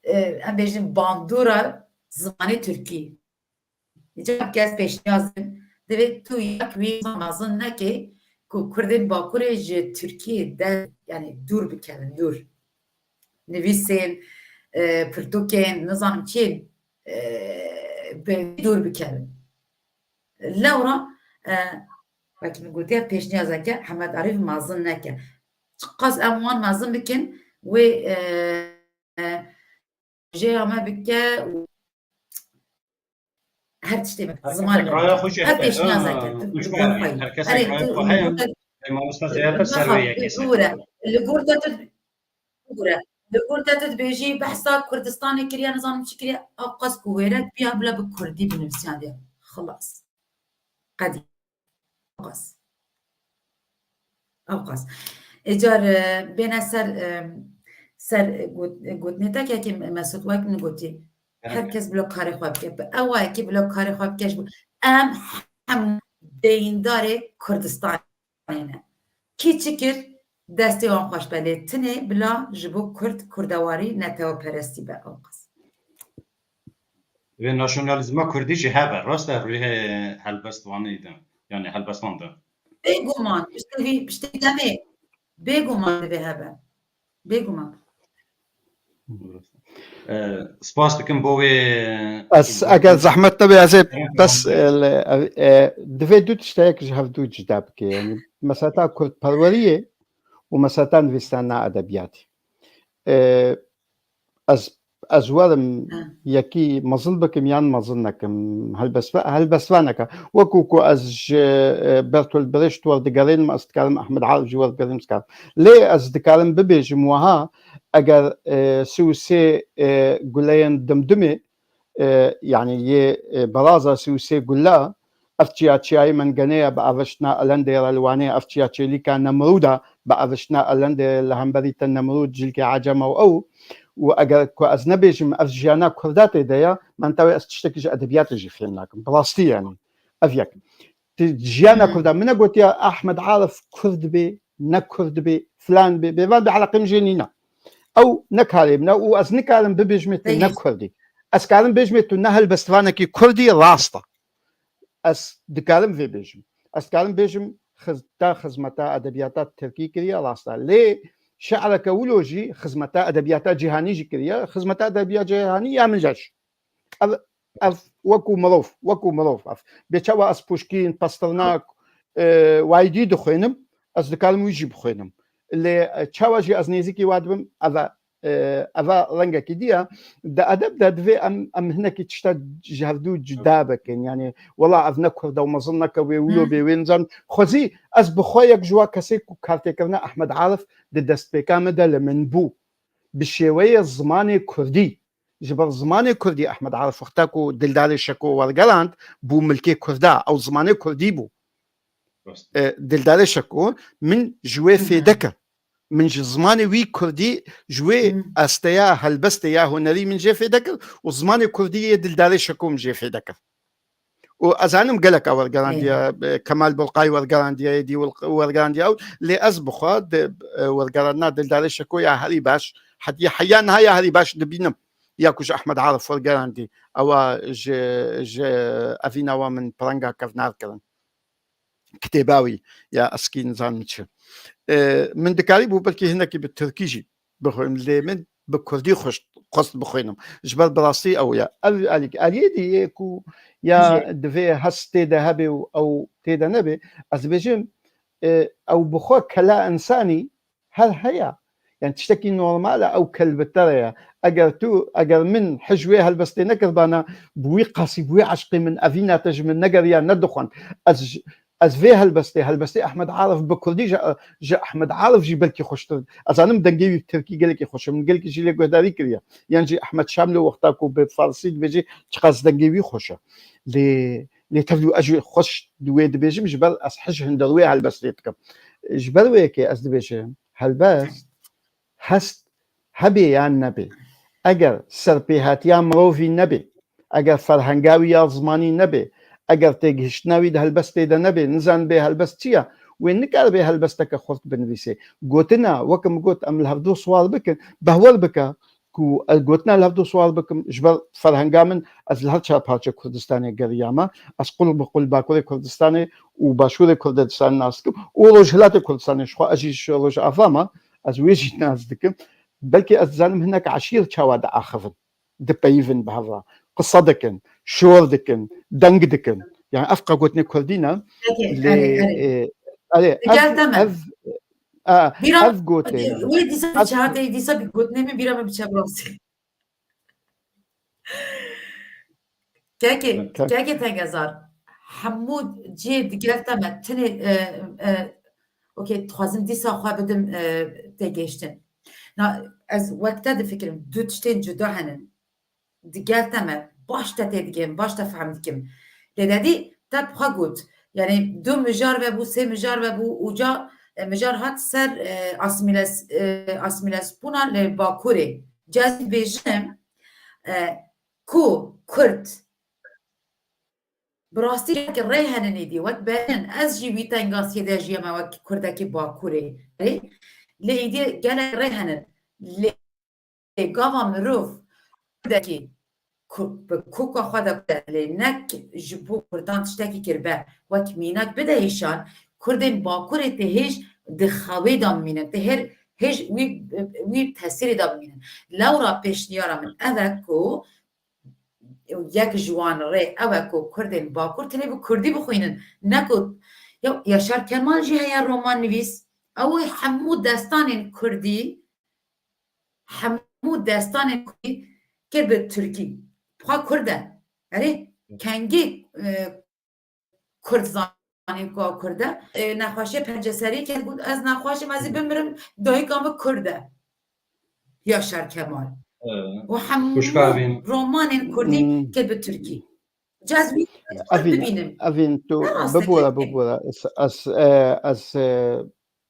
e, em bêjin bandora zimanê tirkî. Îcar kes pêşniyaz in, divê tu yek wî mezin neke ku kurdên Bakurê ji Tirkiyê de, yani dûr bikevin, dûr. Nivîsên, e, pirtûkên, nizanim çiyên, e, bi dûr bikevin. Lewra, e, wekî min gotiye, pêşniyazeke Hemed Arîf mezin neke. Çiqas em wan mezin bikin, wê, e, e, jêya me bike û her tiştê me. Her Zimanê kesek me raya bike. xwe jê Her hebe. pêşniyazeke, Ha, tu, wî tu jî gor hebe. xwe yî. Her kesek Erê, raya tu, xwe heye. tu, Ê mamosta zêdetir ser Niha, wê yekê tu ser. bigure. Li gor te tu, bigure. Li gor te tu dibêjî behsa Kurdistanê kiriye, nizanim çi kiriye. Ew qas ku wêrek biya bila bi Kurdî binivîsiyandiye. Xilas. Qedî. Ew qas. Ew qas. Ê car, e, bêne ser, e, ser, e, got-, e, gotinê te kekê Mesut wek min gotî. Her kes bila karê xwe bike. Bi ew wayekî bila karê xwe bike ji bo. Em hemû deyîndarê Kurdistanê ne. Kî çi kir, destê wan xweş be, lê tinê bila ji bo Kurd, Kurdewarî, neteweperestî be, ew qas. Divê nasyonalîzma kurdî jî hebe. Rast e, rûyê helbestvanê de. Yani helbestvan de. Bêguman, piştî vî, piştî demê, bêguman divê hebe. Bêguman. E, spas dikim bo wê. Ez, eger zehmet nebe, ez ê bes, e, e, divê du tişteyek ji hev du cida bike. Yani meseta kurdperweriyê û meseta nivîsandina edebiyatê. E, ez, ez werim Ha. yekî mezin bikim yan mezin nekim, helbestva-, helbestvaneke. Wekû ku ez ji, e, Bertolt Brecht werdigerînim, ez dikarim Ahmed Arif jî werdigerînim, dikarim. Lê ez dikarim bibêjim wiha, eger, e, sî û sê, e, guleyên dimdimê, e, yani yê, e, beraza sî û sê gula, ev çiya çiyayê mengenê ye, bi aviştina elendê re li Wanê, ev çiya çêlîka Nemrûda, bi aviştina elendê re li hemberî te Nemrûd, cilkê Ecema û ew. Û eger ku ez nebêjim, ev jiyana Kurda tê de ye, mantewê ez tiştekî ji edebiyatê jî fêm nakim. Bi rastî yani. Ev yek. Ti jiyana Hmm. Kurda, min negotiya Ahmed Arif Kurd bê, ne Kurd bê, filan bê, bê, van bi eleqê min jê nîne. Ew ne karê min e û ez nikarim bibêjimê tu ne Peki. Kurdî. Ez karim bêjimê tu ne helbestvanekî Kurdî, rast e. Ez dikarim vê bêjim. Ez dikarim bêjim, xiz-, te xizmeta edebiyata Tirkî kiriye, rast e. Lê şi'reke wilo jî xizmeta edebiyata cîhanî jî kiriye. Xizmeta edebiyata cîhanî ya min jî. Ev, ev wekû mirov, wekû mirov ev. Bê çawa ez Puşkîn, Pasternak, e, Waydî dixwênim, ez dikarim wî jî bixwênim. Lê, e, çawa jî ez nêzîkî wa dibim, eva, e, eva rengekî diya. Di edeb de divê em, em hinekî tişta ji hevdû cuda bikin. Yani, wela ev ne Kurd e û mezin neke wê wilo bê wê nizan. Xwezî ez bi xwe yek ji wa kesê ku kartêkirina Ehmed Arif di destpêka min de li min bû. Bi şêweyê zimanê kurdî. Ji ber zimanê kurdî Ehmed Arif wexta ku Dildarê Şeko wergerand, bû milkê kurda. Ew zimanê kurdî bû. E, Dildarê Şeko min ji wê fêde kir. Min ji zimanê wî kurdî, ji wê asteya helbestê ya hunerî min jê fêde kir û zimanê kurdî yê Dildarê Şeko min jê fêde kir. Û ez zanim gelek a wergerandiye, e, Kemal Bulqay wergerandiye, êdî wel-, wergerandiye ew, lê ez bi xwe di, e, wergerandina Dildarê Şeko ya herî baş, hetiye heya niha ya herî baş dibînim. Ya ku ji Ehmed Arif wergerandî, ewa ji, ji evîna wa min pirenga kevnar kirin. Kitêba wî ya eskî nizanim çi. E, min dikarîbû belkî hinekî bi tirkî jî bixwînim, lê min bi kurdî xwest, xwest bixwînim. Ji ber bi rastî ew ya. Ev alîk, aliyê dî yê ku ya divê hest tê de hebe û ew tê de nebe. Ez dibêjim, e, ew bi xwe kela însanî her heye. Yani tiştekî normal e, ew kel bi te re ye. Eger tu, eger min hij wê helbestê nekirbana, bi wî qasî, bi wî eşqê min, evîna te ji min negeriya, nedixwend. Ez ji, ez vê helbestê, helbestê Ehmed Arif bi kurdî ji, ji Ehmed Arif jî belkî xweştir. Ez zanim dengê wî bi tirkî gelekî xweş e. Min gelekî jî lê guhdarî kiriye. Yan jî Ehmed Şamlî wexta ku bi farsî dibêjî çiqas dengê wî xweş e. Lê, lê tevlî ez jî xweş di wê dibêjim, ji ber ez hij hinder wê helbestê dikim. Ji ber wê yekê ez dibêjim, helbest, hest, hebe yan nebe. Eger serpêhatiya mirovî nebe, eger ferhenga wî ya zimanî nebe, eger têgihiştina wî di helbestê de nebe, nizanibê helbest çi ye, wê nikaribe helbesteke xurt binivîse. Gotina, weke min got, em li hevdu siwar bikin, behwer bike ku ez gotina li hevdu siwar bikim, ji ber ferhenga min, ez li her çar parçe Kurdistanê geriyame, ez qul bi qul Bakurê Kurdistanê û Başûrê Kurdistanê nas dikim û Rojhilatê Kurdistanê, ji xwe ez jî ji Rojava me, ez wê jî nas dikim. Belkî ez dizanim hinek eşîr çawa diaxivin, dipeyivin bi hev re, qise dikin, şor dikin, deng dikin. Yani ev qe gotinê kurdî ne. Peki, lê, erê, erê. E, erê, ev, ev, a, bîra, ev gotinê. Wê dîsa çawa te dîsa bi gotinê min bîra min biçe bi rastî. Kekê, kekê Tengezar, hemû cihê digel te me, tinê, e, e, okey, dixwazim dîsa xwe bidim, e, têgihiştin. Na, ez wek te difikirim, du tiştên cuda henin. Digel te me, baş te têdigihim, baş te fehm dikim. Lê dedî, te bi xwe got, yani du mijar vebû, sê mijar vebû, uca, e, mijar hat ser, e, asîmîles-, e, asîmîlesbûna li Bakurê. Cez bêjim, e, ku Kurd bi rastî rê henin êdî, wek berin, ez jî wî tengasiyê de jiyame wek Kurdekî Bakurê. Lê êdî gelek rê henin. Lê gava mirov Kurdekî ku-, bi koka xwe de Kurd e, lê nek ji bo Kurdan tiştekî kiribe, wek mînak bide hêşan, Kurdên Bakurê tê hêj di xewê de bimînin, tê her hêj wî, wî tesîrê de bimînin. Lewra pêşniyara min ev e ku yek ji wan rê ew e ku Kurdên Bakur tenê bi Kurdî bixwînin. Ne ku, ya Yaşar Kemal jî heye roman nivîs, ew ê hemû destanên Kurdî, hemû destanên Kurdî kir bi Tirkî. Xwe Kurd e. Erê, kengî, e, Kurd zanîn ku ew Kurd e. E, nexweşê penceserî kir, got, "Ez nexweş im, ez ê bimirim, dayika min Kurd e." Yaşar Kemal. Ee, û hemû romanên Kurdî kir bi Tirkî. Cez wî bibînim. Evîn, tu bibore, bibore. Ez, ez, e, ez, e,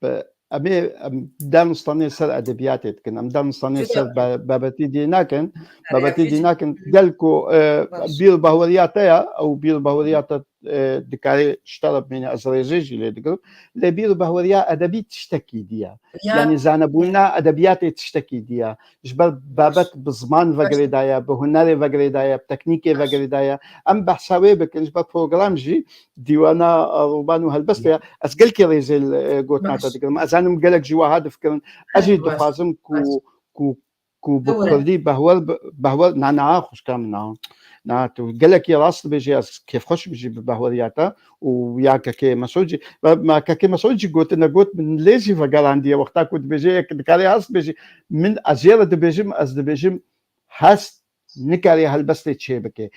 Bi-, em ê, em danistanê ser edebiyatê dikin. Em danistanê ser ba-, babetî dî nakin. Babetî dî nakin. Gel ku, e, bîr û bahweriya te ya, ew bîr û bahweriya te, e, dikarê ji te re bimîne, ez rêzê jî lê digirim. Lê bîr û bahweriya edebî tiştekî dî ye. Yanî zanebûna edebiyatê tiştekî dî ye. Ji ber babet bi ziman ve girêdaye, bi hunerê ve girêdaye, bi teknîkê ve girêdaye. Em behsa wê bikin, ji ber program jî dîwana, e, roman û helbestê ye. Ez gelkî rêzê li, e, gotina te digirim. Ez zanim gelek jî wiha difikirin. Ez jî dixwazim ku, ku, ku bi kurdî behwer bi, behwer, na, na, xwişka min, na. Na, tu gelekî rast dibêjî, ez kêfxweş im jî bi bahweriya te û ya Kekê Mesûd jî. Ve me Kekê Mesûd jî gotine got, min lê jî vegerandiye wexta ku dibêje, yek dikarê rast bêjî. Min ez jê re dibêjim, ez dibêjim hest nikare helbestê çêbike.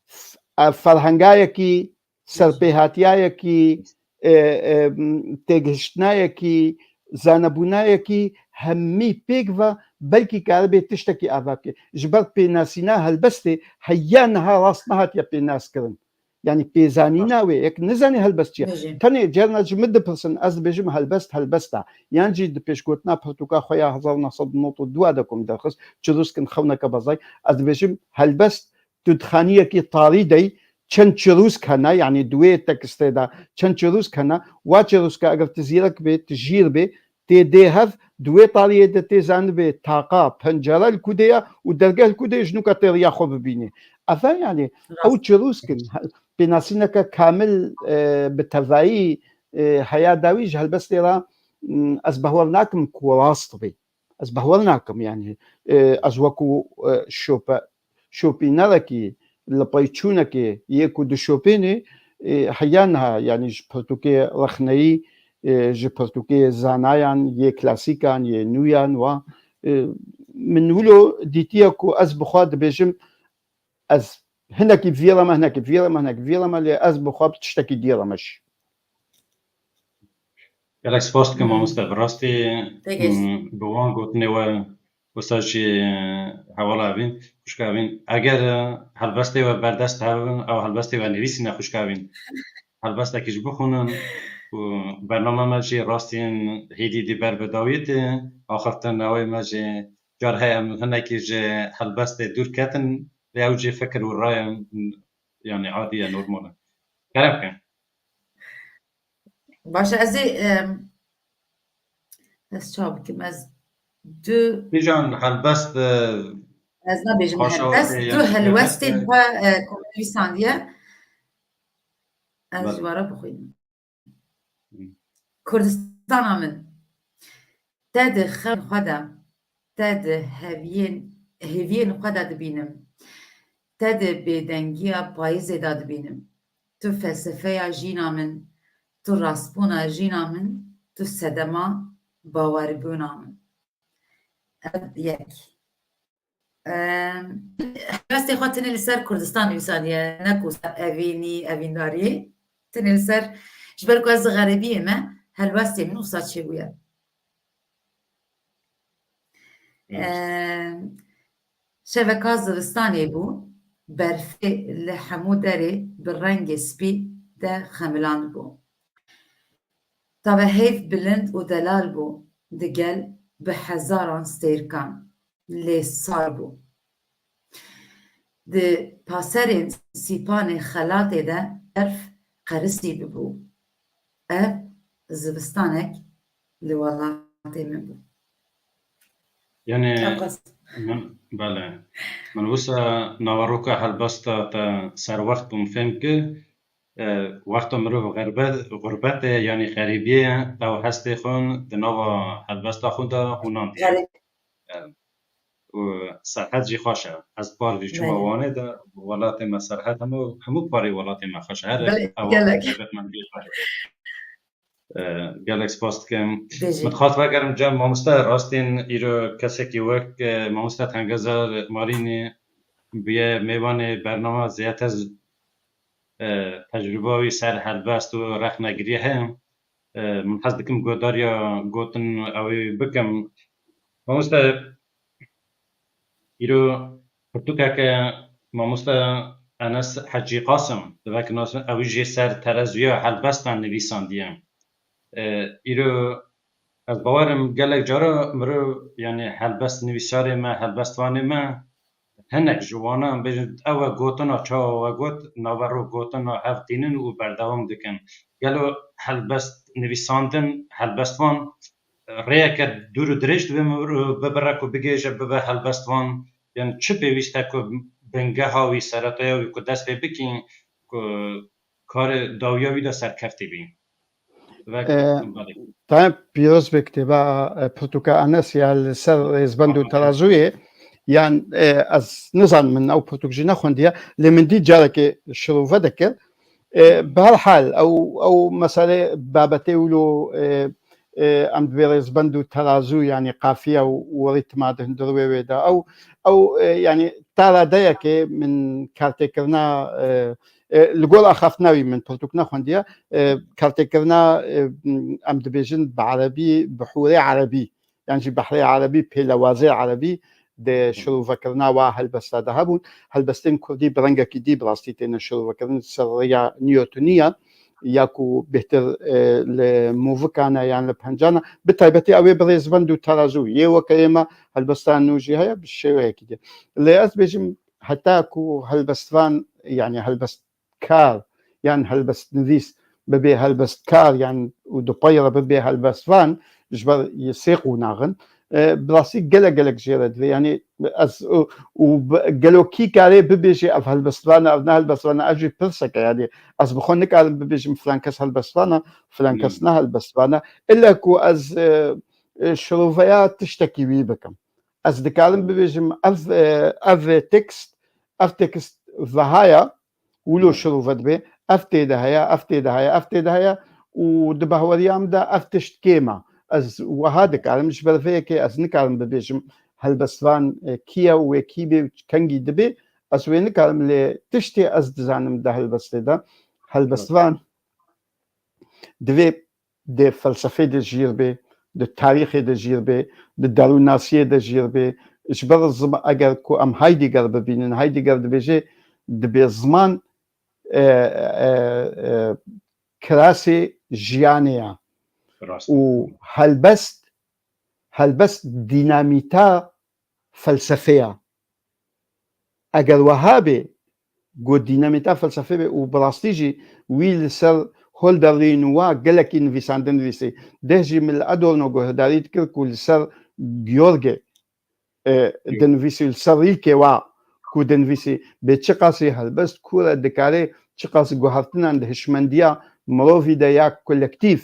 F-, ev ferhengayekî, serpêhatiyayekî, e, e, têgihiştinayekî, zanebûnayekî hemî pêk ve belkî karibê tiştekî ava bike. Ji ber pênasîna helbestê heya niha rast nehatiye pênaskirin. Yanî pêzanîna wê, yek nizanî helbest çi ye. Tenê carna ji min dipirsin, ez dibêjim helbest, helbest e. Yan jî di pêşgotina pirtûka xwe ya hezar neh sed û nod û dua de ku min derxist, çirûskin xewneke bezay, ez dibêjim helbest tu di xaniyekî tarî de yî, çend çirûsk hene, yanî di wê tekstê de çend çirûsk hene, wa çirûska eger tu zîrek bê, tu jîr bê, tê dê hev, di wê tariyê de tê zanibê taqa, pencere li ku de ye û dergeh li ku de ye, ji nûka tê riya xwe bibînê. Ev e, yanî ew çirûsk in. Pênasîneke kamil, e, bi tevayî, e, heya dawî ji helbestê re, m, ez bawer nakim ku rast bê. Ez bawer nakim, yanî, e, ez wekû, e, şope-, şopînerekî, li peyçûnekê yê ku dişopînê, e, heya niha, yanî ji pirtûkê rexneyî, e, ji pirtûkê zanayan, yê klasîkan, yê nûyan, wa, e, min wilo dîtiye ku ez bi xwe dibêjim, ez hinekî vîreme, hinekî vîreme, hinekî vîreme, lê ez bi xwe bi tiştekî dîreme jî. Gelek spas dikim, mamoste, bi rastî, Pêgêş. mm, bi wan gotinê we wisa jî hevala evîn, xwişka evîn. Eger, e, helbestê we berdest hebin, ew helbestê we nivîsîne, xwişka evîn. Helbestekî ji bixwînin û bername me jî rastîn hêdî dî ber bi dawiyê tê. Axir te newê me jî car heye em hinekî ji helbestê dûr ketin, lê ew jî fikir û rayên, yanî adî ye, normal e. Kerem ke. Baş e, ez ê, em, ez çawa bikim? Ez du Kîjan helbest, e, Ez nabêjim helbest, du helwestên xwe, e, ku min nivîsandiye. Ez Belê. ji we re bixwînim. Hı. Kurdistana min. Te di xem xwe de, te di heviyên, hêviyên xwe de dibînim. Te di bêdengiya payîzê de dibînim. Tu felsefeya jîna min, tu rastbûna jîna min, tu sedema bawerbûna min. Ev yek. Em, helwestê xwe tenê li ser Kurdistan nivîsandiye, ne ku ser evînî, evîndariyê. Tenê li ser, ji ber ku ez xerîbiyê me, helwestê min wisa çêbûye. Em, şeveka zivistanê bû, berfê li hemû derê bi rengê spî de xemilandibû. Taveheyv bilind û delal bû, digel bi hezaran stêrkan, lê sar bû. Di paserên sîpanê xelatê de berf qerisî bibû. Ev zivistanek li welatê min bû. Yanî Ew qas. min, belê. Min wisa naveroka helbesta te serwext bûm fêm kir. E, wexta mirov xerbet, xurbetê, yanî xerîbiyê, ew hestê xwe di nava helbesta xwe de hûnandiye. Xerîb- E, û serhed jî xweş e. Ez par vî çûma Belê. Wanê de, welatê me serhed hemû, hemû parê welatê me xweş e. Her Belê, ew gelek. Taybetmendî xweş e. E, gelek spas dikim. Bêjî. Min dixwest vegerim cem mamoste, rastîn îro kesekî wek, e, mamoste Tengezer Marînî bûye mêvanê bernama zêdetir, e, tecrûba wî ser helbest û rexnegiriyê heye. E, min hez dikim guhdariya gotin ew ê bikim. Mamoste, îro pirtûkeke mamoste Enes Hecî Qasim, divek nas ew jî ser terezûya helbestan nivîsandiye. E, îro ez bawerim gelek cara mirov, yanî helbest nivîsarê me, helbestvanê me, hinek ji wana em bêjin, ew e gotina çawa we got, navero gotina hev tînin û berdewam dikin. Gelo helbest nivîsandin, helbestvan rêyeke dûr û dirêj divê bibire ku bigêje bibe helbestvan, yan çi pêwîst e ku bingeha wî, seretaya wî ku dest pê bikîn, ku karê dawiya wî de serkeftî bî? Vek Ee, belê. Te pîroz be kitêba, e, pirtûka Enes ya li ser rêzbend û Tamam. Terazûyê. Yan, e, ez nizanim, min ew pirtûk jî nexwendiye, lê min dî carekê şirove dikir. E, bi her hal, ew, ew mesele babetê wilo, e, e, em dibê rêzbend û terazû, yanî qafiye û, û rîtma di hundirê wê de. Ew, ew, e, yanî ta radeyekê min kartêkirina, e, e, li gor axaftina wî min pirtûk nexwendiye, e, kartêkirina, e, em dibêjin bi erebî, bihûrê erebî, yan jî behrê erebî, pêlewazê erebî di şirovekirina wa helbesta de hebûn. Helbestên kurdî bi rengekî dî bi rastî têne şirovekirin, ser rêya nîyotunî ya, ya ku bêhtir, e, li movikana yan li pencana, bi taybetî ew ê bi rêzbend û terazû yê weke yê me, helbesta nû jî heye bi şêweyekî dî. Lê ez bêjim, heta ku helbestvan, yanî helbestkar yan helbestnivîs bibe helbestkar yan û di pey re bibe helbestvan, ji ber yê sê qonaxin, e, bi rastî gelek gelek jê re divê. Yanî ez û, û bi-, gelo kî karê bibêje ev helbestvan e, ev ne helbestvan e, ev jî pirsek e. Yanî ez bi xwe nikarim bibêjim filan kes helbestvan e, filan kes ne helbestvan e. Îlle ku ez, e, e, şiroveya tiştekî wî bikim. Ez dikarim bibêjim ev, e, ev tekst, ev tekst veha ya, wilo şirove dibe, ev tê de heye, ev tê de heye, ev tê de heye û di bahweriya min de ev tişt kêm e. Ez wiha dikarim, ji ber vê yekê ez nikarim bibêjim helbestvan, e, kî ye û wê kî bê û kengî dibe. Ez wê nikarim, lê tiştê ez dizanim di helbestê de, helbestvan divê di felsefê de jîr bê, di tarîxê de jîr bê, di derûnnasiyê de jîr bê. Ji ber zim-, eger ku em Heidegger bibînin, Heidegger dibêje, dibê ziman, e, e, e, kirasê jiyanê ya. Rast. Û helbest, helbest dînamîta felsefeya. Eger wiha bê, ku dînamîta felsefê be û bi rastî jî wî li ser Hölderlin û wa gelekî nivîsandin nivîsî. Deh jî min li Adorno guhdarî dikir ku li ser George, e, dinivîsî, li ser Rilke wa ku dinivîsî, bê çiqasî helbest kûr e, dikare çiqas guhertinan di hişmendiya mirovî de ya kolektîf,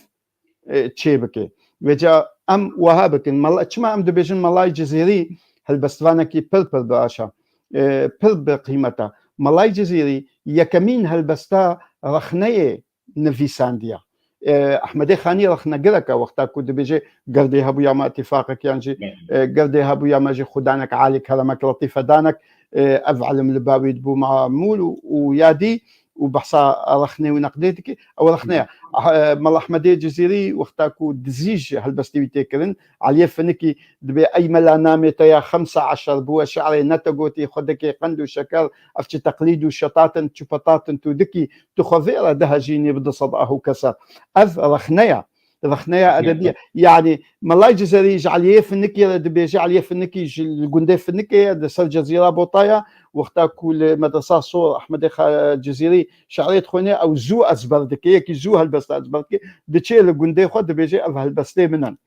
e, çêbike. Vêca em wiha bikin. Mela-, çima em dibêjin Melayê Cizîrî helbestvanekî pir pir bi aşa, e, pir bi qîmet e. Melayê Cizîrî yekemîn helbesta rexneyê nivîsandiye. E, Ehmedê Xanî rexnegirek e, wexta ku dibêje gerdê hebûya me îtîfaqek yan jî, e, gerdê hebûya me jî xudanek, alî keremek, letîfedanek, e, ev ilim li ba wî dibû mamûl û, û ya dî û behsa rexnê û neqdê dike, ew rexne ye. Ah, e, Mela Ehmedê Cizîrî wexta ku dizî ji helbestê wî tê kirin, Eliyê Finikî dibê, "Ey mela, namê te ya xemse eşer bû, we şe'rê ne te gotî, xwedekê qend û şeker, ev çi teqlîd û şetat in, çi petat in tu dikî, tu xwe vê re dihejînî bi du sed ah û keser." Ev rexne ye. Rexneya edebî ye. Yanî Melayê Cizîrî ji Eliyê Finikê re dibêje, Eliyê Finikî ji li gundê Finikê ye, di ser Cezîra Botaya, wexta ku li Medresa Sor Ehmedê Xa-, Cizîrî şe'rê dixwêne, ew zû ezber dike, yekî zû helbesta ezber dike, diçe li gundê xwe dibêje, "Ev helbestê min in."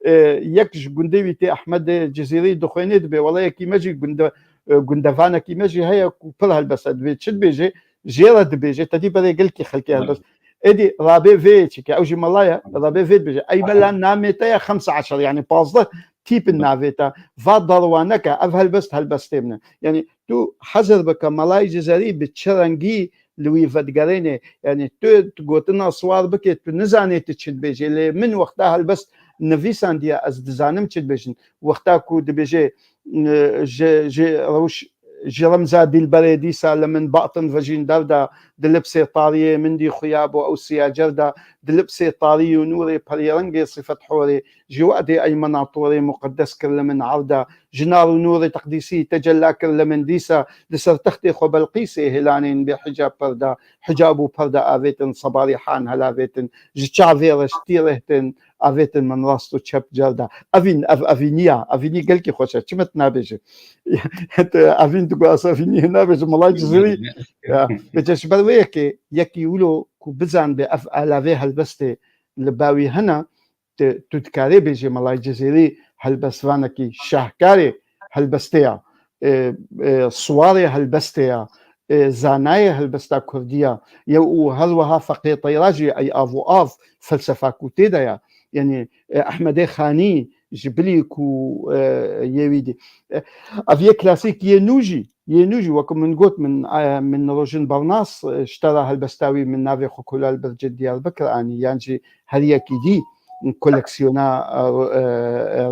E, yek ji gundê wî tê Ehmedê Cizîrî dixwêne, dibê, "Wela yekî me jî gunde-, e, gundevanekî me jî heye ku pir helbest e." Dibê çi dibêje? Jê re dibêje, tedî berê gelkî xelkê helbest. Êdî rabê vê çike, ew jî mela ye, rabê vê dibêje, "Ey mela, namê te ye xemse eşer, yanî pazdeh tîp in navê te. Va derwaneke, ev helbest helbestê min e." Yanî tu hezir bike Melayê Cizîrî bi çi rengî li wî vedigerêne. Yanî tu, tu gotina siwar bike, tu nizanê tu çi dibêjê. Lê min wexta helbest nivîsandiye, ez dizanim çi dibêjin. Wexta ku dibêje, e, ji, ji rewş, ji remza dîlberê dîsa li min batin vejîn derda, di lipsê tariyê min dî xuya bo ew siya cerda, di lipsê tarî û nûrê perîrengê sifet horê, ji wedê eymena torê muqeddes kir li min erda, ji nar û nûrê teqdîsî tecella kir li min dîsa, di ser textê xwe Belqîsê hêlanên bê hicab perda, hicab û perda avêtin, sebarîhan helavêtin, ji çavê reştî rêhtin, avêtin min rast û çep cerda. Evîn, ev evîniya, evînî gelkî xweş e. Çi me tu nabêje? Tu evîn digo, ez evînî nabêjim, Melayê Cizîrî. Ya, vêca ji ber wê yekê, yekî wilo ku bizanbe ev alavê helbestê li ba wî hene, tu, tu dikarê bêjê Melayê Cizîrî helbestvanekî şahkarê helbestê ya, e, e, siwarê helbestê ya, e, zanayê helbesta kurdî ya, ye û her wiha Feqê Teyra jî ey av û av felsefa ku tê de ya. Yanî, e, Ehmedê Xanî, ji bilî ku, e, yê wî dî. E, ev yê klasîk yê nû jî, yê nû jî, wekî min got, min, e, min rojin bernas, e, ji te re helbesta wî min navê xwe Kula li Bircê Diyarbekir anî, yan jî her yekî dî koleksiyona, e, e,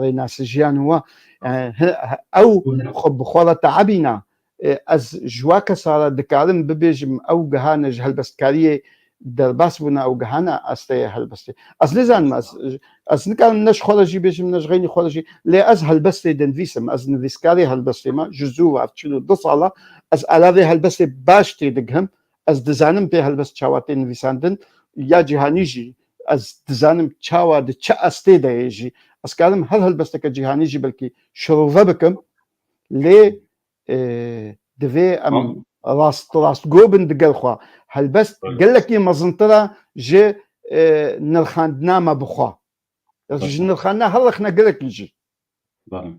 rênasijiyan û wa, e, he, he, ew xwe bi xwe re teebîna. E, ez ji wa kesa re dikarim bibêjim, ew gihane ji helbestkariyê derbas bûne, ew gihane asteyê helbestê. Ez nizanim, ez, ez nikarim ne ji xwe re jî bêjim, ne ji xeynî xwe re jî. Lê ez helbestê dinivîsim, ez nivîskarê helbestê me, ji zû ve, ev çil û du sala, ez alavê helbestê baş têdigihim, ez dizanim pê helbest çawa tê nivîsandin, ya cîhanî jî, ez dizanim çawa di çi astê de ye jî. Ez karim her helbesteke cîhanî jî belkî şirove bikim, lê, e, divê em Tamam. rast, rastgo bin digel xwe. Helbest Öyle. gelekî mezintir e ji, e, nirxandina me bi xwe. Ya ji Öyle. nirxandina her rexne gelekî jî. Belê.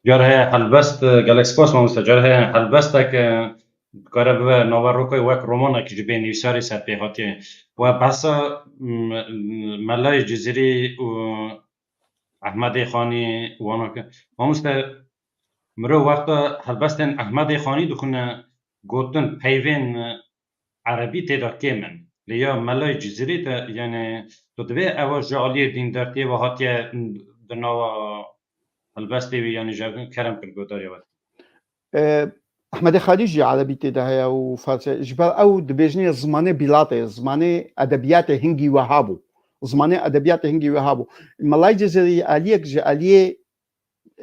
Car heye helbest, e, gelek spas mamoste. Car heye helbestek, e, dikare bibe naverokoyê wek romanek ji bê nivîsarê ser pê hatiye. We behsa, m, Melayê Cizîrî û Ehmedê Xanî wana kir. Mamoste, mirov wexta helbestên Ehmedê Xanî dixwîne, gotin peyvên erebî tê de kêm in. Lê ya Melayê Cizîrî te, yani, tu divê ewa ji aliyê dîndartiyê ve hatiye di nava helbestê wî, yani, ji kerem kir guhdarî we. E, Ehmedê Xanî jî erebî tê de heye û farsî. Ji ber ew dibêjinê zimanê bîlatê, zimanê edebiyatê hingî wiha bû. Zimanê edebiyatê hingî wiha bû. Melayê Cizîrî aliyek ji aliyê,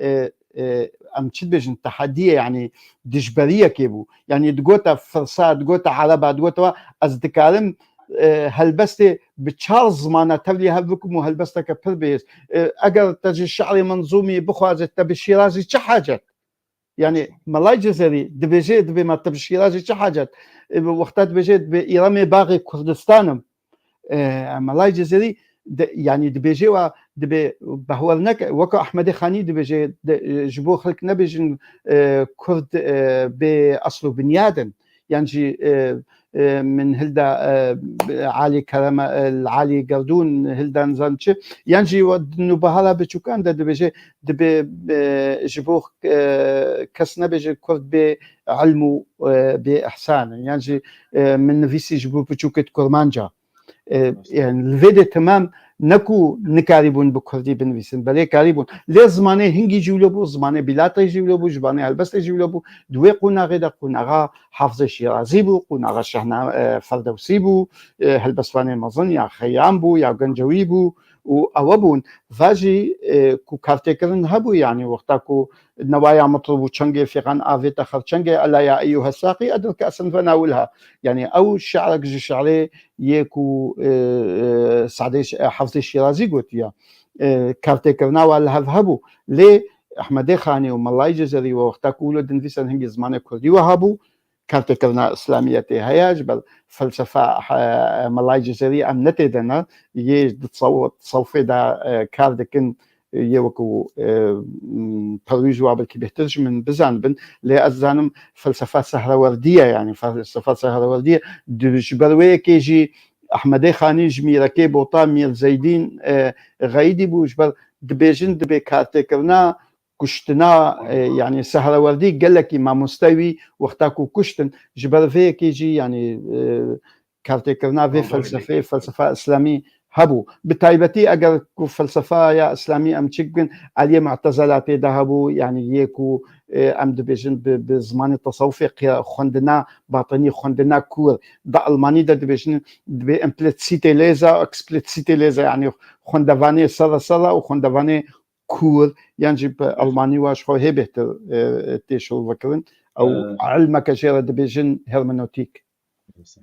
e, e, em çi dibêjin, tehediyê, yani dijberiyekê bû. Yani digote firsa, digote ereba, digote wa, ez dikarim, e, helbestê bi çar zimana tevlî hev bikim û helbesteke pir bihêz. E, eger te ji şi'rê menzûmî bixwaze, te bi şîrazî çi hacet? Yani Melayê Cizîrî dibêje, dibê me te bi şîrazî çi hacet? E, bi wexta dibêje, dibê îremê baxê Kurdistan im. E, Melayê Cizîrî de, yani dibêje wa, dibê behwer neke, weke Ehmedê Xanî dibêje, de, e, ji bo xelk nebêjin, e, Kurd, e, bê esl û binyad in. Yan jî, e, e, min hilda, e, alî kereme, e, alî gerdûn hilda nizan çi. Yan jî we di nûbehara biçûkan de dibêje, dibê, e, ji bo, e, kes nebêje Kurd bê ilm û, e, bê ihsan in. Yan jî, e, min nivîsî ji bo biçûkê di kurmanca. E, yani li vê de temam ne ku nikarîbûn bi kurdî binivîsin, belê karîbûn. Lê zimanê hingî jî wilo bû, zimanê bîlatê jî wilo bû, zimanê helbestê jî wilo bû. Di wê qonaxê de qonaxa Hafizê Şîrazî bû, qonaxa Şehna, e, Ferdewsî bû, e, helbestvanê mezin ya Xeyam bû, ya Gencewî bû û ewe bûn. Va jî, e, ku kartêkirin hebû, yani wexta ku newaya mitrûb û çengê fîqan avête xerçengê, ela ya eyyuha saqî edil ke'sen fenawilha. Yani ew şi'rek ji şi'rê yê ku, e, e, Sadê Ş-, e, Hafizê Şîrazî gotiye. E, kartêkirina wa li hev hebû. Lê Ehmedê Xanî û Melayê Cizîrî we wexta ku wilo dinivîsan hingî zimanê kurdî we hebû, kartêkirina îslamiyetê heye, ji ber felsefa, e, Melayê Cizîrî em ne tê de ne, yê di tsaw-, tasawufê de, e, kar dikin, yê wekî, e, m, Perwîz wa belkî bêhtir ji min bizanibin, lê ez zanim felsefa Sehrewerdî ye, yani felsefa Sehrewerdî ye. Di, ji ber wê yekê jî Ehmedê Xanî ji mîrekê Bota Mîr Zeydîn, e, Xeyîdî bû, ji ber dibêjin dibê kartêkirina kuştina, e, yani Sehrewerdî gelekî mamoste wî wexta ku kuştin, ji ber vê yekê jî yani, e, kartêkirina vê Andorin felsefeyê, felsefa îslamî hebû. Bi taybetî eger ku felsefa ya îslamî em çik bikin, aliyê Mu'tezela tê de hebû, yani yê ku, e, em dibêjin bi, bi zimanê tesawufê qiya-, xwendina batinî, xwendina kûr. Di Almanî de dibêjin, dibê implizîte lêze, eksplizîte lêze, yani xwendevanê sere sere û xwendevanê kûr, yan jî bi Almanî wa ji xwe hê bêhtir, e, tê şilvekirin. Ew E, ilmeke jê re dibêjin hermenotîk.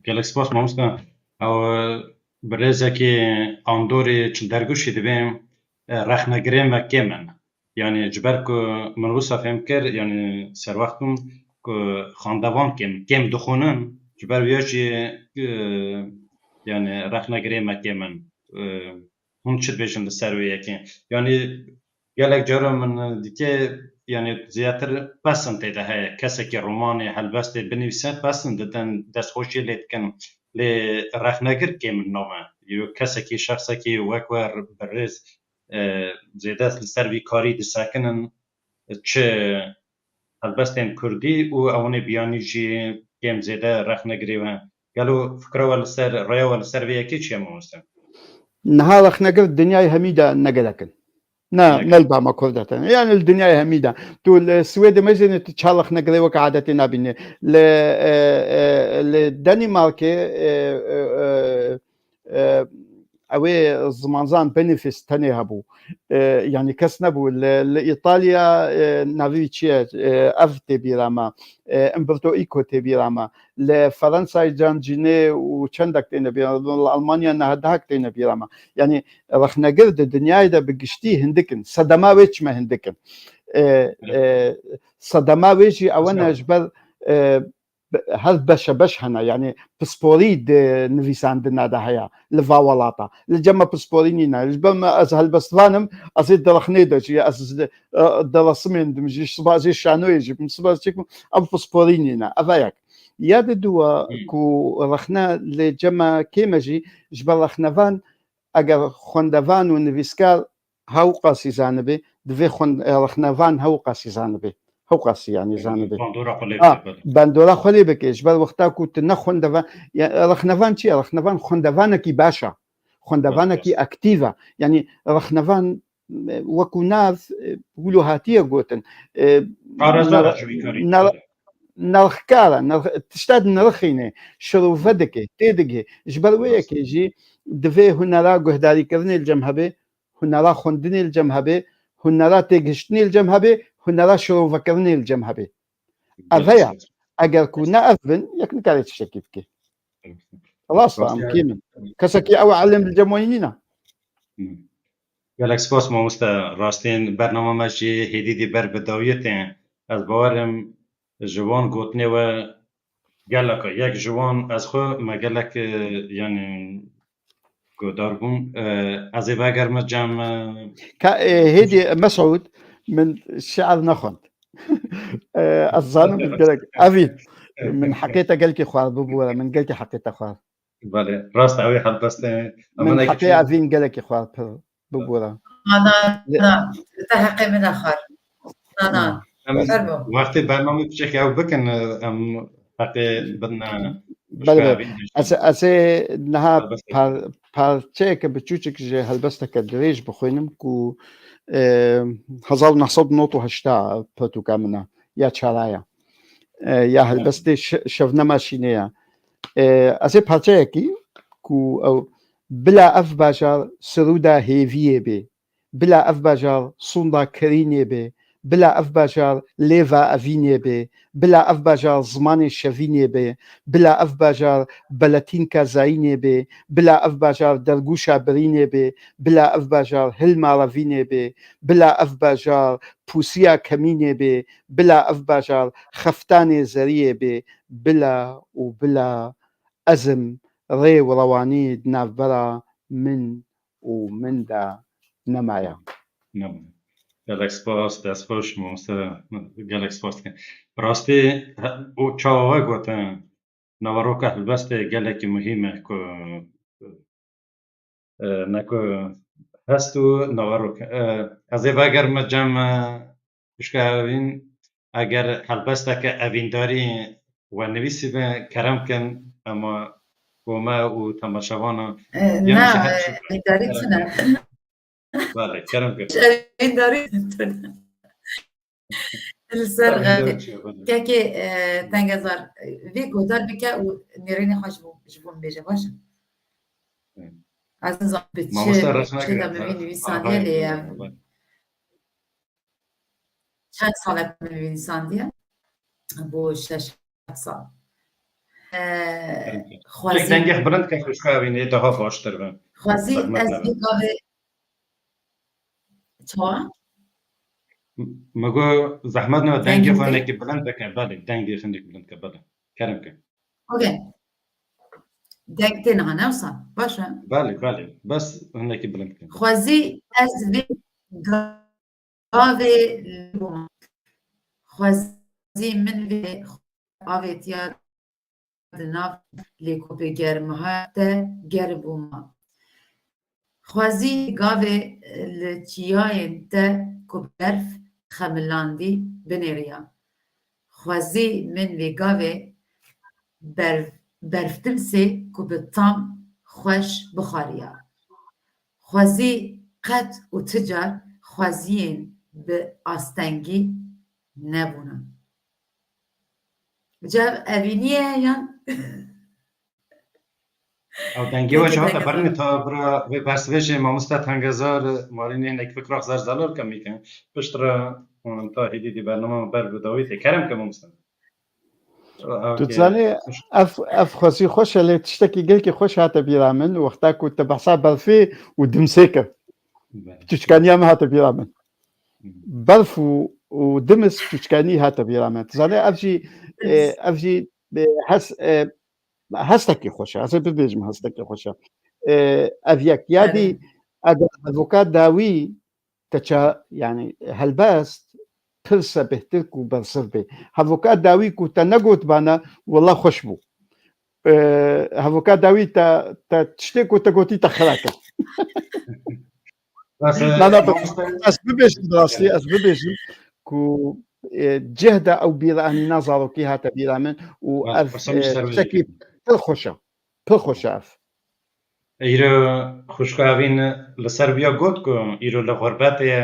Gelek spas mamoste. Ew, e, bi rêzekê Andorê Çildergûşî dibê, e, rexnegirê me kêm in. Yani ji ber ku min wisa fêm kir, yani serwext bûm ku xwendevan kêm, kêm dixwînin, ji ber wiya jî, e, yani rexnegirê me kêm in. E, hûn çi dibêjin li ser wê yekê? Yani gelek caran min dike, yani zêdetir pesin tê de heye. Kesekî romanê, helbestê binivîse pesin didin, destxweşiyê lê dikin. Lê rexnegir kêm in name. Yo kesekî, şexsekî wek we bi rêz e, zêde li ser vî karî disekinin, çi helbestên kurdî û ewanê biyanî jî kêm zêde rexne girêve. Gelo fikra we li ser, rêya we li ser vê yekê çi ye, mamoste? Niha rexnegir dinyayê hemî de ne gelek in. Ne, ne li ba me Kurd de tene. Yani li dinyayê hemî de. Tu li Swêdê mejînê tu çar rexnegirê weke adetê nabînî. Li, e, e, li Danimarkê, e, e, e, e, ew ê zimanzan benefis tenê hebû. E, yani kes nebû. Li, li Îtalya, e, navî wî çi ye? E, ev tê bîra me. E, Umberto Eco tê bîra me. Li Ferensayê Can Cînê û çendek têne bîra me. Li Almanya niha dehek têne bîra me. Yani rexnegir di dinyayê de bi giştî hindik in. Sedema wê çime hindik in. E, e, sedema wê jî ew ne ji ber, e, be-, her beşe beş hene, yani pisporî di nivîsandina de heye li va welata. Li cem me pisporî nîne. Ji ber me ez helbestvan im, ez ê di rexnê de jî, ez, e, di resimên dim jî, siba ez ê şanoyê jî bim, siba ez çêkim, ev pisporî nîne. Ev e yek. Ya di dua ku rexne li cem me kêm e jî, ji ber rexnevan, eger xwendevan û nivîskar hewqasî zanibê, divê xwend-, rexnevan hewqasî zanibê. Hewqasî, yani, zanibê. Bandora xwe lê bike, belê. Bandora xwe lê bike. Ji ber wexta ku tu ne xwendeva-, ya, rexnevan çi ye? Rexnevan xwendevanekî baş e. Xwendevanekî aktîf e. Yani rexnevan, e, wekû nav, e, wilo hatiye gotin. E, Parêzdar e ji wî karî. Nerxkar e, nerx-, tişta dinirxîne, şirove dike, têdige. Ji ber wê yekê jî divê hunera guhdarîkirinê li cem hebe, hunera xwendinê li cem hebe, hunera têgihiştinê li cem hebe, hunera şirovekirinê li cem hebe. Ev heye. Eger ku ne ev bin, yek nikare tiştekî bike. Rast e, em kêm in. Kesekî ew elim li cem we nîne. Gelek spas mamoste. Rastîn bernama me jî hêdî dî ber bi dawiyê tê. Ez bawer im ji wan gotinê we gelek e. Yek ji wan ez xwe me gelek, e, yani guhdar bûm. E, ez ê vegerime cem, e, Ka, e, hêdî Mesûd, min şiir nexwend. E, ez zanim min gelek. Evîn. Min heqê te gelkî xwar bibûre. Min gelkî heqê te xwar. Belê, rast e, ew ê helbestê. Min heqê Evîn gelekî xwar pir bibûre. Na, na, na. Te heqê min e xwar. Na, na. Em fermo. Wextê bernamê piçek ew bikin, em heqê bidin, e, Belê, belê. Evîn de. Ez, ez ê niha par-, parçeyeke biçûçik ji helbesteke dirêj bixwînim ku, e, hezar û neh sed û nod û heşta pirtûka min e, ya çara ye. E, ya helbestê Şe-, Şevnema Şînê ye. E, ez ê parçeyekî ku ew, bila ev bajar sirûda hêviyê bê, bila ev bajar sûnda kirînê bê, bila ev bajar lêva evînê bê, bila ev bajar zimanê şevînê bê, bila ev bajar beletînka zayînê bê, bila ev bajar dergûşa birînê bê, bila ev bajar hilma revînê bê, bila ev bajar pûsiya kemînê bê, bila ev bajar xeftanê zeriyê bê, bila û bila ez im, rê û rewanî di navbera min û min de nemaye. Nemaye. Gelek spas, dest xweş, mamoste, gelek spas dikim. Rastî, he, û çawa we gotin, naveroka helbestê gelekî muhîm e ku, e, ne ku hest û naverok. E, ez ê vegerime cem, e, xwişka Evîn, eger helbesteke evîndarî we nivîsî be, kerem kin, ema bo me û temaşevanan. E, yan na, jî her e, evîndarî tune. Belê, kerem kin. Evîndarî tune. Li ser, e, kekê, e, Tengezar, e, vê guhdar bike û nêrînê xwe ji bo, ji bo min bêje, baş e? Ez nizam bi çi, çi de min vî nivîsandiye lê ye. Çend sal e min vî nivîsandiye? Bo şeş sal. E, xwezî dengê bilind ke xwişka Evînê daha baştir be. Xwezî ez vî gavê Çawa? M-, me got, zehmet ne, dengê xwe hinekî bilind bike, belê, dengê hinekî bilind ke, belê. Kerem ke. Okey. Deng tê niha, ne wisa? Baş e? Belê, belê. Bes hinekî bilind ke. Xwezî ez vê gavê li bo me. Xwezî min vê avêtiya di nav lêkopê germiha te germ bûma. Xwezî gavê, e, li çiyayên te ku berf xemilandî binêriya. Xwezî min vê gavê berf, berftimsê ku bi tam xweş bixwariya. Xwezî qet û ti car xweziyên bi astengî nebûne. Ca evînî ye yan? Ew dengê we jî hate bernê ta bira vê bersivêjê mamoste Tengezar Marînê hinek fikra xwe zelal ke mîkin. Pişt re ta hêdî dî bernama ber bi dawî tê. Kerem ke mamoste. Tu dizanî ev, ev xwezî xweş e, lê tiştekî gelkî xweş hate bîra min, wexta ku te behsa berfê û dimsê kir. Çûçkaniya min hate bîra min. Berf û, û dimis çûçkanî hate bîra min. Tu zanî ev jî, e, ev jî, e, hes, e, hestekî xweş e. Ez ê bibêjim hestekî xweş e. E, ev yek. Ya dî, eger hevoka dawî te ça, yanî helbest pirse bêhtir ku bersiv bê. Hevoka dawî ku te negotibana, wela xweş bû. E, hevoka dawî te, te tiştê ku te gotî te xira kir. Na, na, ez bibêjim, bi rastî ez bibêjim ku, e, cih de ew bîranîna zarokî hate bîra min û ev, e, tiştekî pir xweş e. Pir xweş e ev. Îro xwişka Evîn li ser viya got ku îro li xurbetê ye,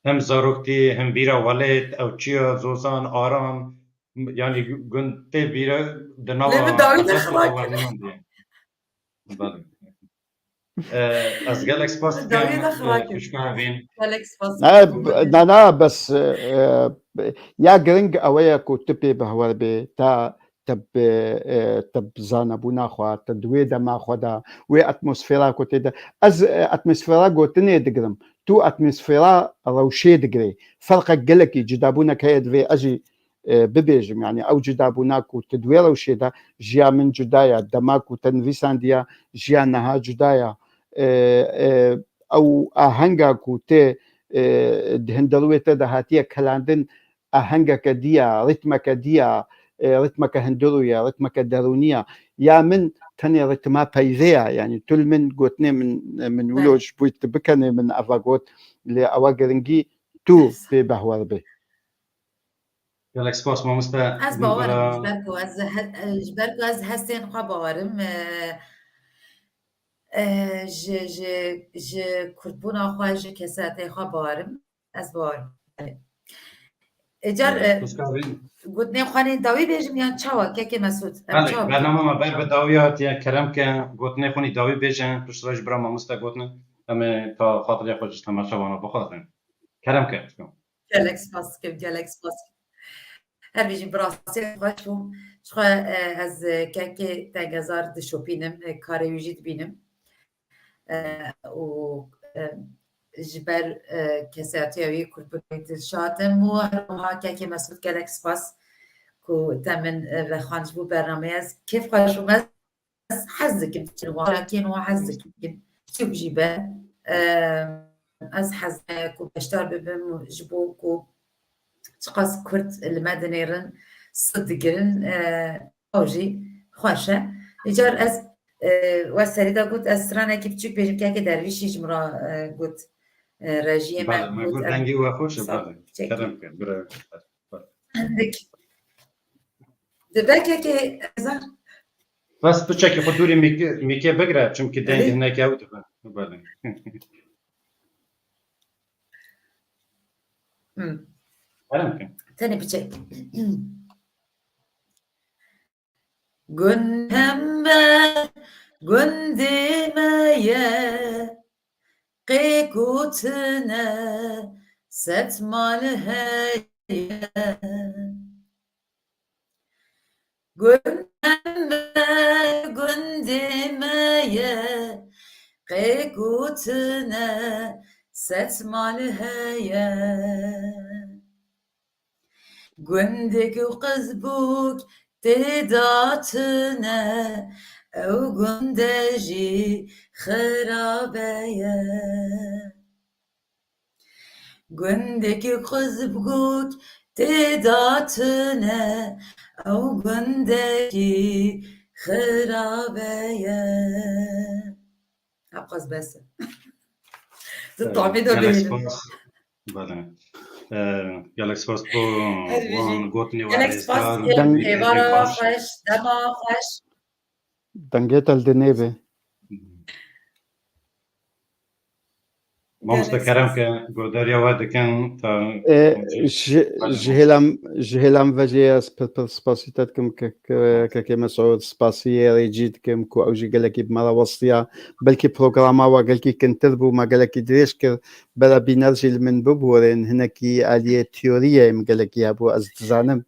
hem zaroktî, hem bîra welêt, ew çiya, Zozan, Aram, yanî gund tê bîra di nava. Lê min dawî de xira kir. Belê. Eh, ez gelek spas dikim, eh, xwişka Evîn. Gelek spas. Na, na, na, bes, eh, ya giring ew ye ku tu pê bihwer bê, ta te bi, e, te bi zanebûna xwe, te di wê dema xwe de, wê atmosfera ku tê de. Ez, e, atmosfera gotinê digirim. Tu atmosfera rewşê digirê. Ferqek gelekî, cudabûnek heye, divê ez jî, e, bibêjim. Yanî ew cudabûna ku tu di wê rewşê de, jiya min cuda ye. Dema ku te nivîsandiya, jiya niha cuda ye. E, e, ew ahenga ku tê, e, di hundirûyê te de hatiye kelandin, ahengeke dî ya, rîtmeke dî ya, e, rîtmeke hundirû ye, rîtmeke derûnî ya. Ya min tenê rîtma peyvê ya, yanî tu li min gotinê min, min wilo ji bo tu bikenê, min eva got, lê ewa giringî tu pê behwer bê. Gelek spas mamoste. Ez bawer im, ji ber ku ez he-, ji ber ku ez hestên xwe bawer im, e, e, ji, ji, ji kurdbûna xwe, ji kesayetê xwe bawer im. Ez bawer im. Belê. Îcar, e, gotinê xwe nê dawî bêjim yan çawa, kekê Mesûd? Em çawa bikin? Bernama me ber bi dawî hatiye, kerem ke gotinê xwe nî dawî bêje, piştre ji bira mamoste gotin, em ê ta xatirê xwe ji temaşevana bixwazin. Kerem ke. Gelek spas dikim, gelek spas dikim. Her bijî bi rastî xweş bû. Ji xwe, e, ez, e, kekê Tengezar dişopînim, e, karê wî jî dibînim. E, û, e, ji ber, e, kesayetiya wî, kurdbûna wî dilşad im û her wiha kekê Mesûd gelek spas ku te min, e, vexwend ji bo bernameyê. Ez kêf xweş bûm. Ez hez dikim, çi wan, çi wan hez dikim. Çi jî be, e, ez hez ku beşdar bibim ji bo ku çiqas kurd li me dinêrin, sud digirin, e, ew jî xweş e. Îcar ez, e, we serî de got, ez stranekî biçûk bêjim, kekê Dervîşî ji min re, e, got, e, rejiyê me got, dengê we xweş e, belê. Kerem ke, bira. Hindik. Dibe kekê Ezar. Bes piçekî xwe dûrî mîkê, mîkê bigire, çimkî deng hinekî ew dibe. Belê. Hmm. Kerem ke. Tenê piçek. Gund hember gundê me ye, qêk û tune sed mal heye. Gund hember gundê me ye, qêk û tune sed mal heye. Gundek û qizbûk tê de tune, ew gunde jî xirabe ye. Gundek û qizbûk tê de tune, ew gundekî xirabe ye. Hewqas bes e. Di tabê de bimînin. Bele. Gelek spas bo wan gotinê we rêzdar. Gelek spas, êvara xweş, dema xweş. Dengê te li dinê be. Mamoste kerem ke guhdariya we dikin ta. E, ji, ji hêlam, ji hêlam ve jê ez pir pir spasî te dikim ke, ke, kekê Mesûd, spasiyê rêcî dikim ku ew jî gelekî bi me re westiya. Belkî programa we gelkî kintir bû, me gelekî dirêj kir. Bere bîner jî li min biborên, hinekî aliyê teoriyê min gelekî hebû, ez dizanim.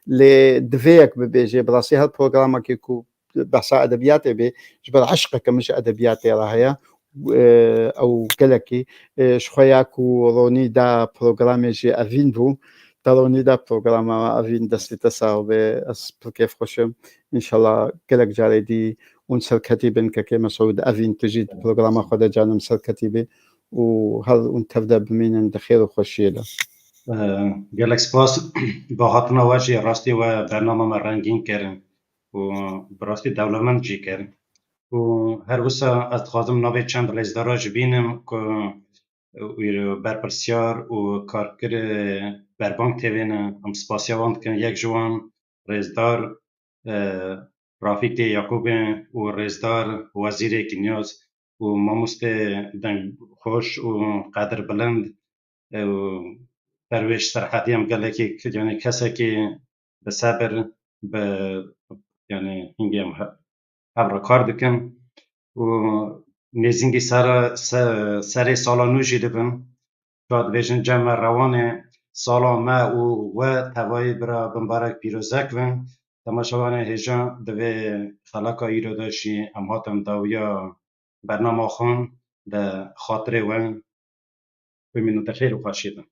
Lê divê yek bibêje, bi rastî her programekê ku behsa edebiyatê bê, ji ber eşqeke min ji edebiyatê re heye. E, ew gelekî, e, ji xwe ya ku Ronî da programê jî evîn bû. Te Ronî da programa evîn, destê te sax be. Ez pir kêfxweş im. Înşallah gelek carê dî hûn serketî bin, kekê Mesûd evîn, tu jî di programa xwe de canim serketî bî û her hûn tev de bimînin di xêr û xweşiyê de. E, gelek spas. Bi hatina we jî rastî we bernama me rengîn kirin û bi rastî dewlemend jî kir. Û her wisa ez dixwazim navê çend rêzdara jî bînim ku wî berpirsyar û karkir Berbang T V ne. Em spasiya wan dikin. Yek ji wan rêzdar, e, Rafîkê Yaqûbê û rêzdar Wezîrê Kinyaz û mamostê dengxweş û qedirbilind, e, û Perwêş Serhedî, em gelekî, yanî kesekî bi sebir, bi, yanî hingê em he-, hev re kar dikin û nêzîngî sera, se-, serê sala nû jî dibin. Ka dibêjin cem me rewanê, sala me û we tevayî bira bimbarek pîrozek bin. Temaşevanê hêja, di vê xeleka îro de jî em hatin dawiya bernama xwe, di xatirê we bimînin di xêr û xweşiyê de.